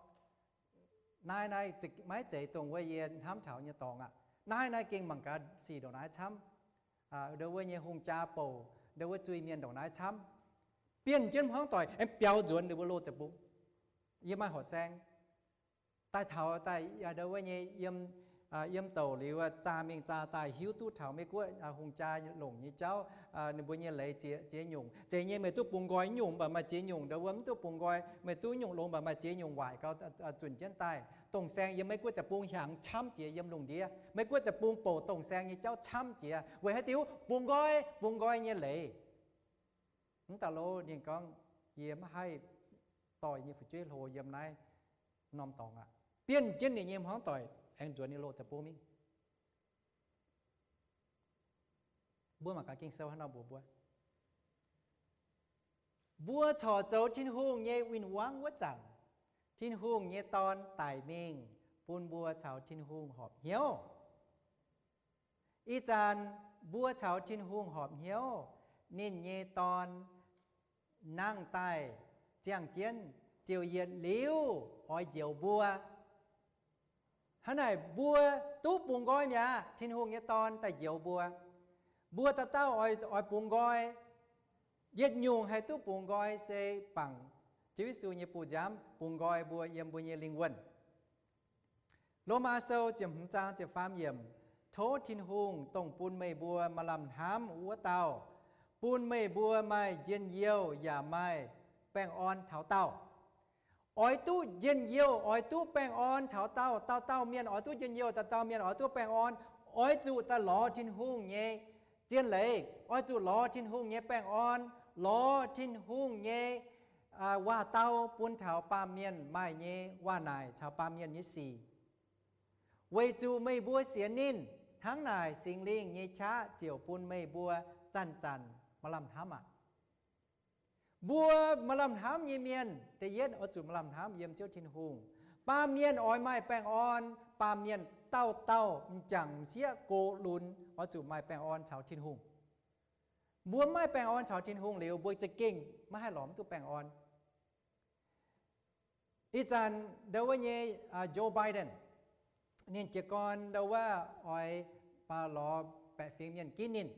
Naaiv, naaiv maiv zeiz dongh wuov yie hnamv taux nyei dorngx aqv. Naaiv, naaiv gengh mangc gaax sic ndongc naaiv camv. Ndau wuov nyei hungh jaa bouc ndau wuov zuiz-mienh ndongc naaiv camv, bienh jienv hmuangv doic aengx biaux nzuonx ninh mbuo loz deic-bung. Yie maaih horqc saeng daaih taux daaih ndau wuov nyei yiem, yiem douc liuz zaah mingh zaah daaih hiuv duqv taux Meiv-Guoqv hungh jaa longc nyei jauv, ninh mbuo nyei leiz ziex, ziex nyungc. Zeiz nyei meih duqv bungx nqoi nyungc mv baac maaih ziex nyungc ndau wuov mv duqv bungx nqoi, meih duqv nyungc longx mv baac maaih ziex nyungc waaic gau zunc jienv daaih. Dongh saeng yiem Meiv-Guoqv deic-bung hiaangx camv jiex yiem lungh ndiev. Meiv-Guoqv deic-bung bouc dongh saeng nyei jauv camv jiex weic haaix diuc? Bungx nqoi, bungx nqoi nyei leiz. Mv dauh lo ninh gorngv, yie maiv haih dorh yie nyei fu'jueiv hlo yiem naaiv norm dorngx aqv. Bienh jienv ninh nyei hmuangv doic aengx nzuonx ninh loz deic-bung mingh. Mbuo mangc gaax Ging-Sou haaix nor mbuox mbuo. Mbuo corc zoux Tin-Hungh nyei win-wangv wuov zanc, Tin-Hungh nyei Dorn daic mingh bun mbuo caux Tin-Hungh horpc hnyouv. Ih zanc mbuo caux Tin-Hungh horpc hnyouv, ninh nyei Dorn nangh daaih ziangh jienv ziouc yietc liuz oix njoux mbuo. Hnangv naaic mbuo duqv bungx nqoi mi'aqv. Tin-Hungh nyei Dorn daaih njoux mbuo. Mbuo dauh dauh oix, oix bungx nqoi. Yietc nyungc haih duqv bungx nqoi se bangc Ziouv Yesu nyei bu nziaamv bungx nqoi mbuo yiem mbuo nyei lingh wuonh. Lomaa Sou ziepc hmz zaang ziepc faam yiemc, tov Tin-Hungh dongh bun meih mbuo maaih lamh hnamv wuov dauh, bun meih mbuo maaih njien-youh yaac maaih baengh orn taux daauh. Oix duqv njien-youh, oix duqv baengh orn taux daauh. Dauh dauh mienh oix duqv njien-youh, dauh dauh mienh oix duqv baengh orn. Oix zuqc daaih lorz Tin-Hungh nyei zien leiz, oix zuqc lorz Tin-Hungh nyei baengh orn, lorz Tin-Hungh nyei waac-dau bun taux baamh mienh maaih nyei waac-naaic caux baamh mienh nyei sic. Weic zuqc meih mbuo sienx ninh, hnangv naaic Singx Lingh nyei qaqv ziouc bun meih mbuo zanc-zanc maaih lamh hnamv aqv. Mbuo maaih lamh hnamv nyei mienh, da'yietv oix zuqc maaih lamh hnamv yiem Ziouv Tin-Hungh. Baamh mienh oix maaih baengh orn, baamh mienh dauh dauh m'jangc m'sieqv gox lunx oix zuqc maaih baengh orn caux Tin-Hungh. Mbuo maiv maaih baengh orn caux Tin-Hungh liuz, mbuo za'gengh maiv haih lorz mv duqv baengh orn. Ih zanc ndau wuov nyei Joe Biden, ninh jiez gorn ndau wuov oix lorz baeqc fingx mienh ginv ninh.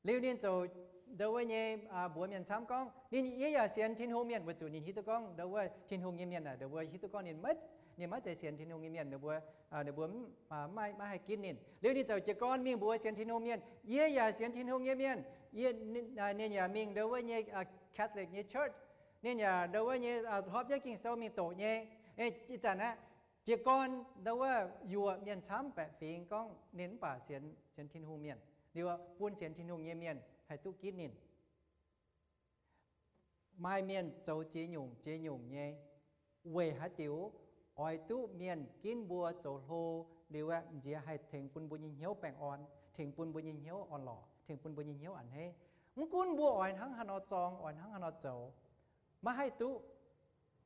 Liuz ninh ziouc ndau wuov nyei mbuox mienh camv gorngv ninh, yie yaac sienx Tin-Hungh mienh, weic zuqc ninh hiuv duqv gorngv ndau wuov Tin-Hungh nyei mienh naaic, ndau wuov hiuv duqv gorngv ninh maiv, ninh maiv zeiz sienx Tin-Hungh nyei mienh, ninh mbuo, ninh mbuo maiv, maiv haih ginv ninh. Liuz ninh ziouc jiez gorn mingh mbuox sienx Tin-Hungh mienh, yie yaac sienx Tin-Hungh nyei mienh. Yie, ninh yaac mingh ndau wuov nyei Catholic nyei church. Ninh yaac ndau wuov nyei hlorpv jienv Ging-Sou mingh doqc nyei. Ih zanc aqv, jiez gorn ndau wuov yuoqc mienh camv baeqc fingx gorngv ninh mv baac sienx, sienx Tin-Hungh mienh. Liuz bun sienx Tin-Hungh nyei mienh haih duqv ginv ninh. Maaih mienh zoux ziex nyungc ziex nyungc nyei. Weic haaix diuc? Oix duqv mienh ginv mbuo zoux hlo liuz aeqv, nziex haih tengx bun mbuo nyei hnyouv baengh orn, tengx bun mbuo nyei hnyouv orn-lorqc, tengx bun mbuo nyei hnyouv a'hneiv. Mv gunv mbuo oix hnangv haaix nor zorng, oix hnangv haaix nor zoux, maiv haih duqv.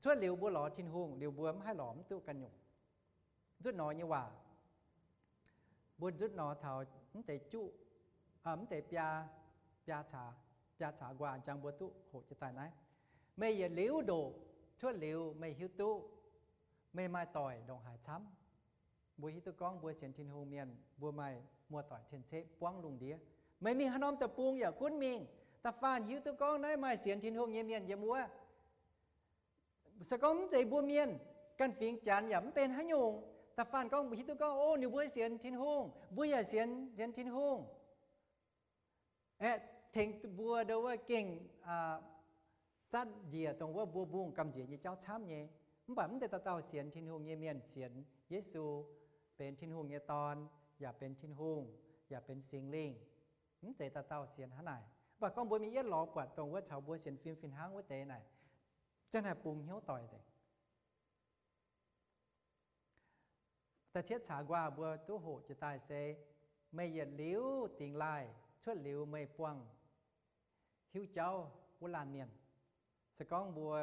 Cuotv liuz mbuo lorz Tin-Hungh liuz, mbuo mv haih lorz mv duqv ganh nyungc. Nzutv nor nyei waac, mbuo nzutv nor taux mv deix juqv, mv deix biaa, biaa caax, biaa caax nquaah jangx mbuo duqv hoqc jiex daaih naaiv. Meih yietc liuz ndoqc, cuotv liuz meih hiuv duqv meih maaih doic ndongc haaix camv. Mbuo hiuv duqv gorngv mbuo sienx Tin-Hungh mienh, mbuo maaih muoz-doic cien-ceqv buangv lungh ndiev. Meih mingh haaix norm deic-bung yaac gunv mingh, da'faanh hiuv duqv gorngv naaiv maaih sienx Tin-Hungh nyei mienh yiem wuov. Se gorngv mv zeiz mbuo mienh, ganh fingx Janx yaac mv benx haaix nyungc. Da'faanh gorngv mbuo hiuv duqv gorngv, o, ninh mbuo sienx Tin-Hungh, mbuo yaac sienx, sienx Tin-Hungh. Aeqv, tengx mbuo ndau wuov gengh zatv njiec dongh wuov mbuo mbungh gamh nzieqc nyei jauv camv nyei. Mv baac mv zeiz dauh dauh sienx Tin-Hungh nyei mienh sienx Yesu benx Tin-Hungh nyei Dorn, yaac benx Tin-Hungh, yaac benx Singx Lingh. Mv zeiz dauh dauh sienx hnangv naaic. Mv baac gorngv mbuo mingh yietv lorz buatc dongh wuov caux mbuo sienx fim fih hnangv wuov deix naaic, zanc naaic bungx hnyouv doic nzengc. Da'cietv caax nquaah mbuo duqv hoqc jiex daaih se, meih yietc liuz dingx laaih cuotv liuz meih buangh hiuv jauv wuov laanh mienh. Se gorngv mbuo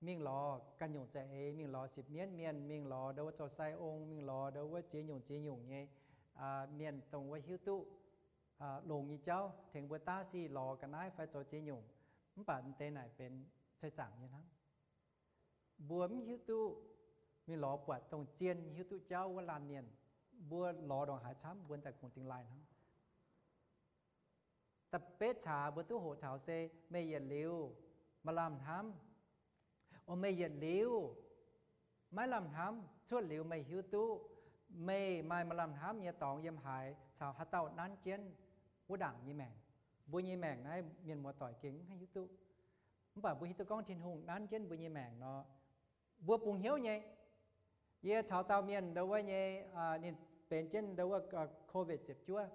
mingh lorz ganh nyungc za'eix, mingh lorz sipv mienv mienh, mingh lorz ndau wuov zoux sai ong, mingh lorz ndau wuov ziex nyungc ziex nyungc nyei mienh dongh wuov hiuv duqv longx nyei jauv, tengx mbuo daav sic lorz ga'naaiv fai zoux ziex nyungc, mv baac deix naaic benx sai zaangc nyei hnangv. Mbuo mv hiuv duqv mingh lorz buatc dongh zien hiuv duqv jauv wuov laanh mienh. Mbuo lorz ndongc haaix camv mbuo daaih kungx dingx laaih hnangv. Da'betv caax mbuo duqv hoqc taux se meih yietc liuz maaih lamh hnamv, o, meih yietc liuz maiv lamh hnamv, cuotv liuz meih hiuv duqv meih maaih maaih lamh hnamv nyei dorngx yiem haaix caux haaix dauh nanv jienv wuov ndaangc nyei maengc. Mbuo nyei maengc naaiv mienh muoz-doic gengh mv haih hiuv duqv. Mv baac mbuo hiuv duqv gorngv Tin-Hungh nanv jienv mbuo nyei maengc nor, mbuo bungx hnyouv nyei. Yie caux dauh mienh ndau wuov nyei, ninh benx jienv ndau wuov COVID ziepc juov,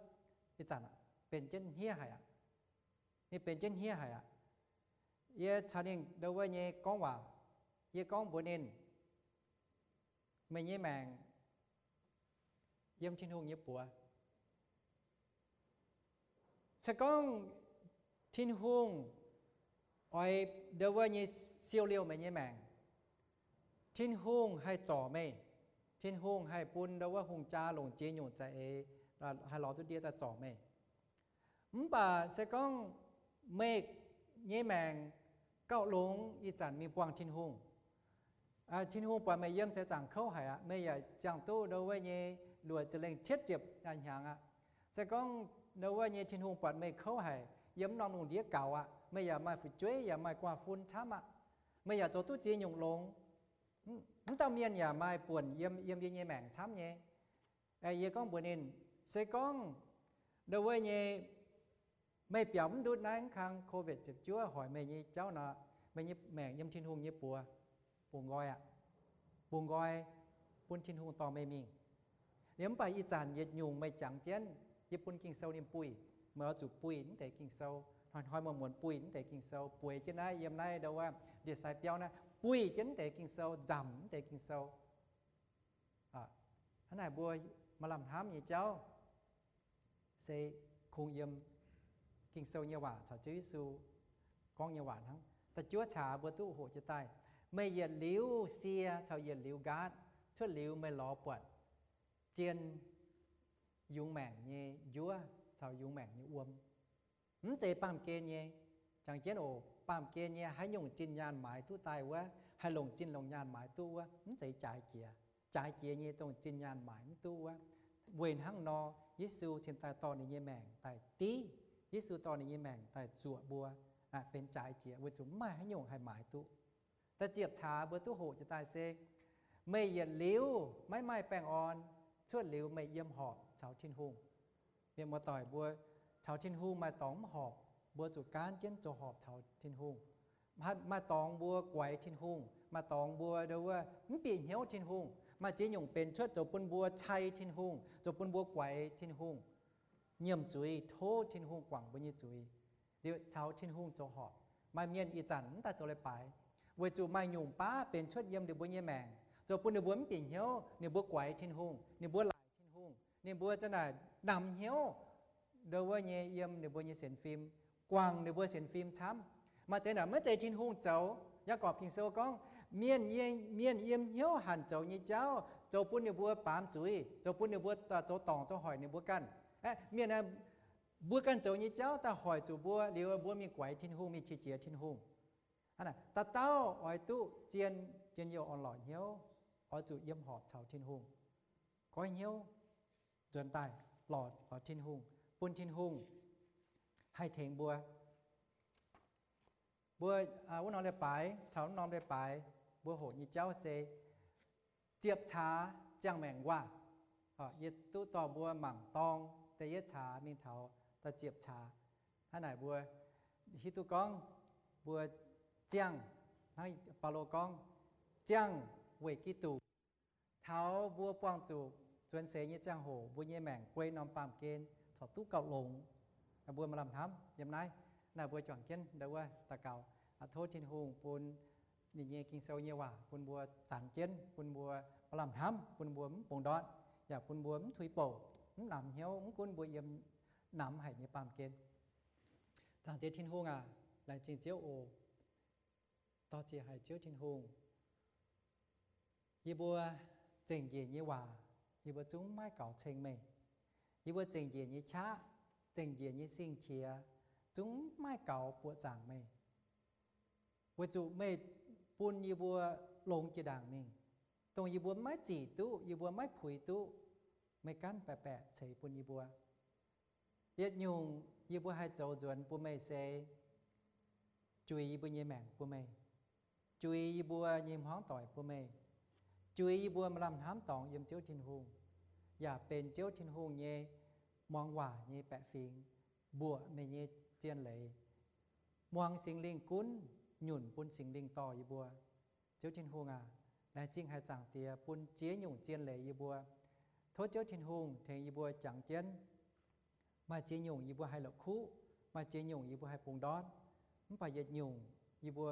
ih zanc benx jienv hniev haic aqv. Ninh benx jienv hniev haic aqv. Yie caux ninh ndau wuov nyei gorngv waac, yie gorngv mbuox ninh, meih nyei maengc yiem Tin-Hungh nyei buoz. Se gorngv Tin-Hungh oix ndau wuov nyei siou liouh meih nyei maengc, Tin-Hungh haih zorc meih. Tin-Hungh haih bun ndau wuov hungh jaa longc ziex nyungc za'eix haih lorz duqv ndie daaih zorc meih. Mv baac se gorngv meih nyei maengc gauh longx ih zanc mingh buangh Tin-Hungh, Tin-Hungh buatc meih yiem seix zaangc kouv haic aqv, meih yaac ziangh duqv ndau wuov nyei luoqc ziepc lengh cietv ziepc hnyangx aqv. Se gorngv ndau wuov nyei Tin-Hungh buatc meih kouv haic, yiem mv norm lungh ndiev gaux aqv, meih yaac maaih fu'jueiv yaac maaih guaax fun camv aqv, meih yaac zoux duqv ziex nyungc longx, mv dauh mienh yaac maaih buonc yiem, yiem yie nyei maengc camv nyei. Yie gorngv mbuox ninh, se gorngv ndau wuov nyei meih biaux mv ndutv naaiv kang COVID ziepc juov hoic meih nyei jauv nor, meih nyei maengc yiem Tin-Hungh nyei buoz, bungx nqoi aqv. Bungx nqoi bun Tin-Hungh dorh meih mingh. Liuz mv baac ih zanc yietc nyungc meih jangx jienv, yie bun Ging-Sou ninh buih, meih oix zuqc buih mv deix Ging-Sou. Hnoi-hnoi muonz-muonz buih mv deix Ging-Sou, bueix jienv naaiv yiem naaiv ndau wuov ndie-sai biauv naaiv, buih jienv mv deix Ging-Sou, nzamc mv deix Ging-Sou. Hnangv naaic mbuo maaih lamh hnamv nyei jauv se kungx yiem Ging-Sou nyei waac caux Ziouv Yesu gorngv nyei waac hnangv. Da'juov caax mbuo duqv hoqc jiez daaih, meih yietc liuz sie caux yietc liuz nqaatv, cuotv liuz meih lorz buatc zien yungz maengc nyei njuov caux yungz maengc nyei wuom. Mv zeiz baamh gen nyei. Jangx jienv oc, baamh gen nyei haaix nyungc zinh nyaanh maaiz duqv daaih wuov, haih longc zinh longc nyaanh maaiz duqv wuov, mv zeiz jaaix jiex. Jaaix jiex nyei dongh zinh nyaanh maaiz mv duqv wuov. Weic hnangv nor, Yesu cingx daaih dorh ninh nyei maengc daaih div. Yesu dorh ninh nyei maengc daaih zuoqc mbuo, benx jaaix jiex weic zuqc mv maaih haaix nyungc haih maaiz duqv. Da'ziepc caax mbuo duqv hoqc jiez daaih se, meih yietc liuz maiv maaih baengh orn, cuotv liuz meih yiem horpc caux Tin-Hungh. Mienh muoz-doic mbuo, caux Tin-Hungh maaih dorngx mv horpc, mbuo zuqc gaanv jienv zoux horpc caux Tin-Hungh. Maaih dorngx mbuo guaix Tin-Hungh, maaih dorngx mbuo ndau wuov mv bieqc hnyouv Tin-Hungh, maaih ziex nyungc benx cuotv zoux bun mbuo cai Tin-Hungh, zoux bun mbuo guaix Tin-Hungh, nyiemc zuiz, tov Tin-Hungh guangc mbuo nyei zuiz, liuz caux Tin-Hungh zoux horpc. Maaih mienh ih zanc mv daaih zoux leiz-baaix, weic zuqc maaih nyungc baav benx cuotv yiem ninh mbuo nyei maengc, zoux bun ninh mbuo mv bieqc hnyouv, ninh mbuo guaix Tin-Hungh, ninh mbuo laaic Tin-Hungh, ninh mbuo za'naaic namx hnyouv ndau wuov nyei yiem ninh mbuo nyei sienx fim, guangc ninh mbuo sienx fim camv. Maaih deix naaic maiv zeiz Tin-Hungh zoux. Yaagorpc Ging-Sou gorngv, mienh, mienh yiem hnyouv hanc zoux nyei jauv zoux bun ninh mbuo baamz zuiz, zoux bun ninh mbuo zoux dorngc zoux hoic ninh mbuo ganh. Mienh, mbuo ganh zoux nyei jauv daaih hoic zuqc mbuo, liuz mbuo mingh guaix Tin-Hungh, mingh qiex jiez Tin-Hungh. Hnangv naaic, dauh dauh oix duqv zien njien-youh orn-lorqc hnyouv, oix zuqc yiem horpc caux Tin-Hungh, goiv hnyouv nzuonx daaih lorz, lorz Tin-Hungh, bun Tin-Hungh haih tengx mbuo. Mbuo wuov norm leiz-baaix, taux wuov norm leiz-baaix mbuo hoqc nyei jauv se ziepc caax ziangh maengc nquaah. Yie duqv dorh mbuo mangc dorng da'yietv caax mingh taux da'ziepc caax. Hnangv naaic mbuo hiuv duqv gorngv mbuo ziangh, hnangv Baulo gorngv, ziangh weic Giduc. Taux mbuo buangh zuqc nzuonx seix nyei ziangh hoc, mbuo nyei maengc guei norm baamh gen corc duqv gauh longx. Mbuo maaih lamh hnamv yiem naaiv. Naaiv mbuo juangc jienv ndau wuov daux gaux, tov Tin-Hungh bun ninh nyei Ging-Sou nyei waac bun mbuo zanx jienv, bun mbuo maaih lamh hnamv bun mbuo mv bungx ndortv, yaac bun mbuo mv tuix bouc, mv namx hnyouv, mv gunv mbuo yiem namx haic nyei baamh gen. Zaangc Diex Tin-Hungh aac, laengz zingh Ziouv oc. Dor-ziec haic Ziouv Tin-Hungh, yie mbuo zengc njiec nyei waac, yie mbuo zungv maiv gaux ceng meih. Yie mbuo zengc njiec nyei qaqv, zengc njiec nyei sing-qiex, zungv maiv gaux buoqc zaangc meih. Weic zuqc meih bun yie mbuo longx jiex ndaangc mingh. Dongh yie mbuo maiv zic duqv, yie mbuo maiv puix duqv, meih gaanv baeqc baeqc ceix bun yie mbuo. Yietc nyungc yie mbuo haih zoux nzuonx bun meih se juix yie mbuo nyei maengc bun meih, juix yie mbuo nyei hmuangv doic bun meih, juix yie mbuo maaih lamh hnamv dorngx yiem Ziouv Tin-Hungh, yaac benx Ziouv Tin-Hungh nyei muangx waac nyei baeqc fingx, mbuoqc meih nyei zien leiz, muangx Singx Lingh gunv, nyunc bun Singx Lingh dorh yie mbuo. Ziouv Tin-Hungh aac, laengz zingh haic Zaangc Diex bun ziex nyungc zien leiz yie mbuo. Tov Ziouv Tin-Hungh tengx yie mbuo jangx jienv. Maaih ziex nyungc yie mbuo haih la'kuqv, maaih ziex nyungc yie mbuo haih bungx ndortv. Mv baac yietc nyungc yie mbuo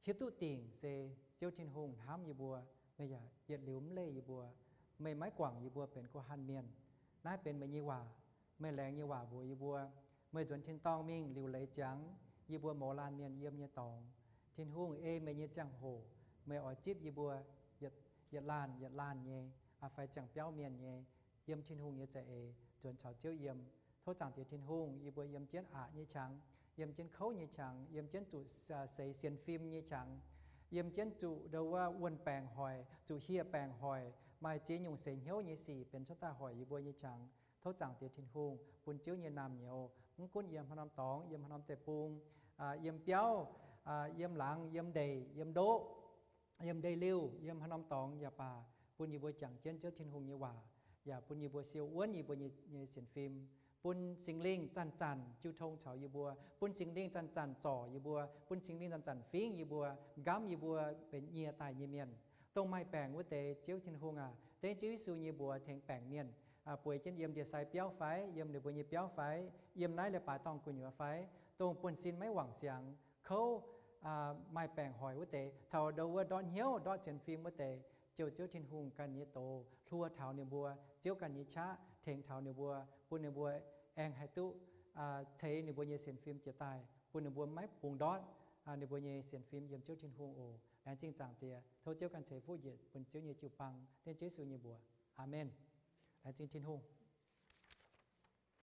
hiuv duqv dingc se Ziouv Tin-Hungh hnamv yie mbuo, meih yaac yietc liuz mv leih yie mbuo. Meih maiv guangc yie mbuo benx go han mienh. Naaiv benx meih nyei waac. Meih laengz nyei waac mbuox yie mbuo, meih nzuonx tin-dorngh mingh liuc leiz ziangx yie mbuo mouz laanh mienh yiem nyei dorngx. Tin-Hungh, ei meih nyei ziangh hoc meih oix zipv yie mbuo yietc laanh yietc laanh nyei, fai ziangh biauv mienh nyei, yiem Tin-Hungh nyei za'eix nzuonx caux Ziouv yiem. Tov Zaangc Diex Tin-Hungh, yie mbuo yiem jienv aqc nyei qangx, yiem jienv kouv nyei qangx, yiem jienv zuqc seix sienx fim nyei qangx, yiem jienv zuqc ndo wuov wuonh baengc hoic, zuqc hieh baengc hoic, maaih ziex nyungc seix hnyouv nyei sic benx cuotv daaih hoic yie mbuo nyei qangx. Tov Zaangc Diex Tin-Hungh bun Ziouv nyei naamh nyouz, mv gunv yiem haaix norm dorngx, yiem haaix norm deic-bung, yiem biauv, yiem laangz, yiem ndeic, yiem ndoqv, yiem ndeic-liuh, yiem haaix norm dorngx yaac baac, bun yie mbuo jangx jienv Ziouv Tin-Hungh nyei waac, yaac bun yie mbuo siou wuonv yie mbuo nyei sienx fim, bun Singx Lingh zanc-zanc jiu tong caux yie mbuo, bun Singx Lingh zanc-zanc zorc yie mbuo, bun Singx Lingh zanc-zanc fingv yie mbuo, nqamv yie mbuo benx nyie daaih nyei mienh. Dongh maaih baengc wuov deix, Ziouv Tin-Hungh aac, dengv Ziouv Yesu nyei mbuox tengx baengc mienh bueix jienv yiem ndie-sai biauv fai yiem ninh mbuo nyei biauv fai yiem naaiv leiz-baaix dorngh gu'nyuoz fai, dongh buonv-sin maiv wangc siangx, kouv, maaih baengc hoic wuov deix, caux ndo wuov ndortv hnyouv ndortv sienx fim wuov deix, jouh Ziouv Tin-Hungh ganh nyei doz hluo taux ninh mbuo, Ziouv ganh nyei qaqv tengx taux ninh mbuo, bun ninh mbuo aengx haih duqv ceix ninh mbuo nyei sienx fim jiex daaih, bun ninh mbuo maiv bungx ndortv ninh mbuo nyei sienx fim yiem Ziouv Tin-Hungh oc. Laengz zingh Zaangc Diex. Tov Ziouv ganh ceix fuqv njiec bun Ziouv nyei jiu-baang, dengv Ziouv Yesu nyei mbuox. Aamen. Laengz zingh Tin-Hungh.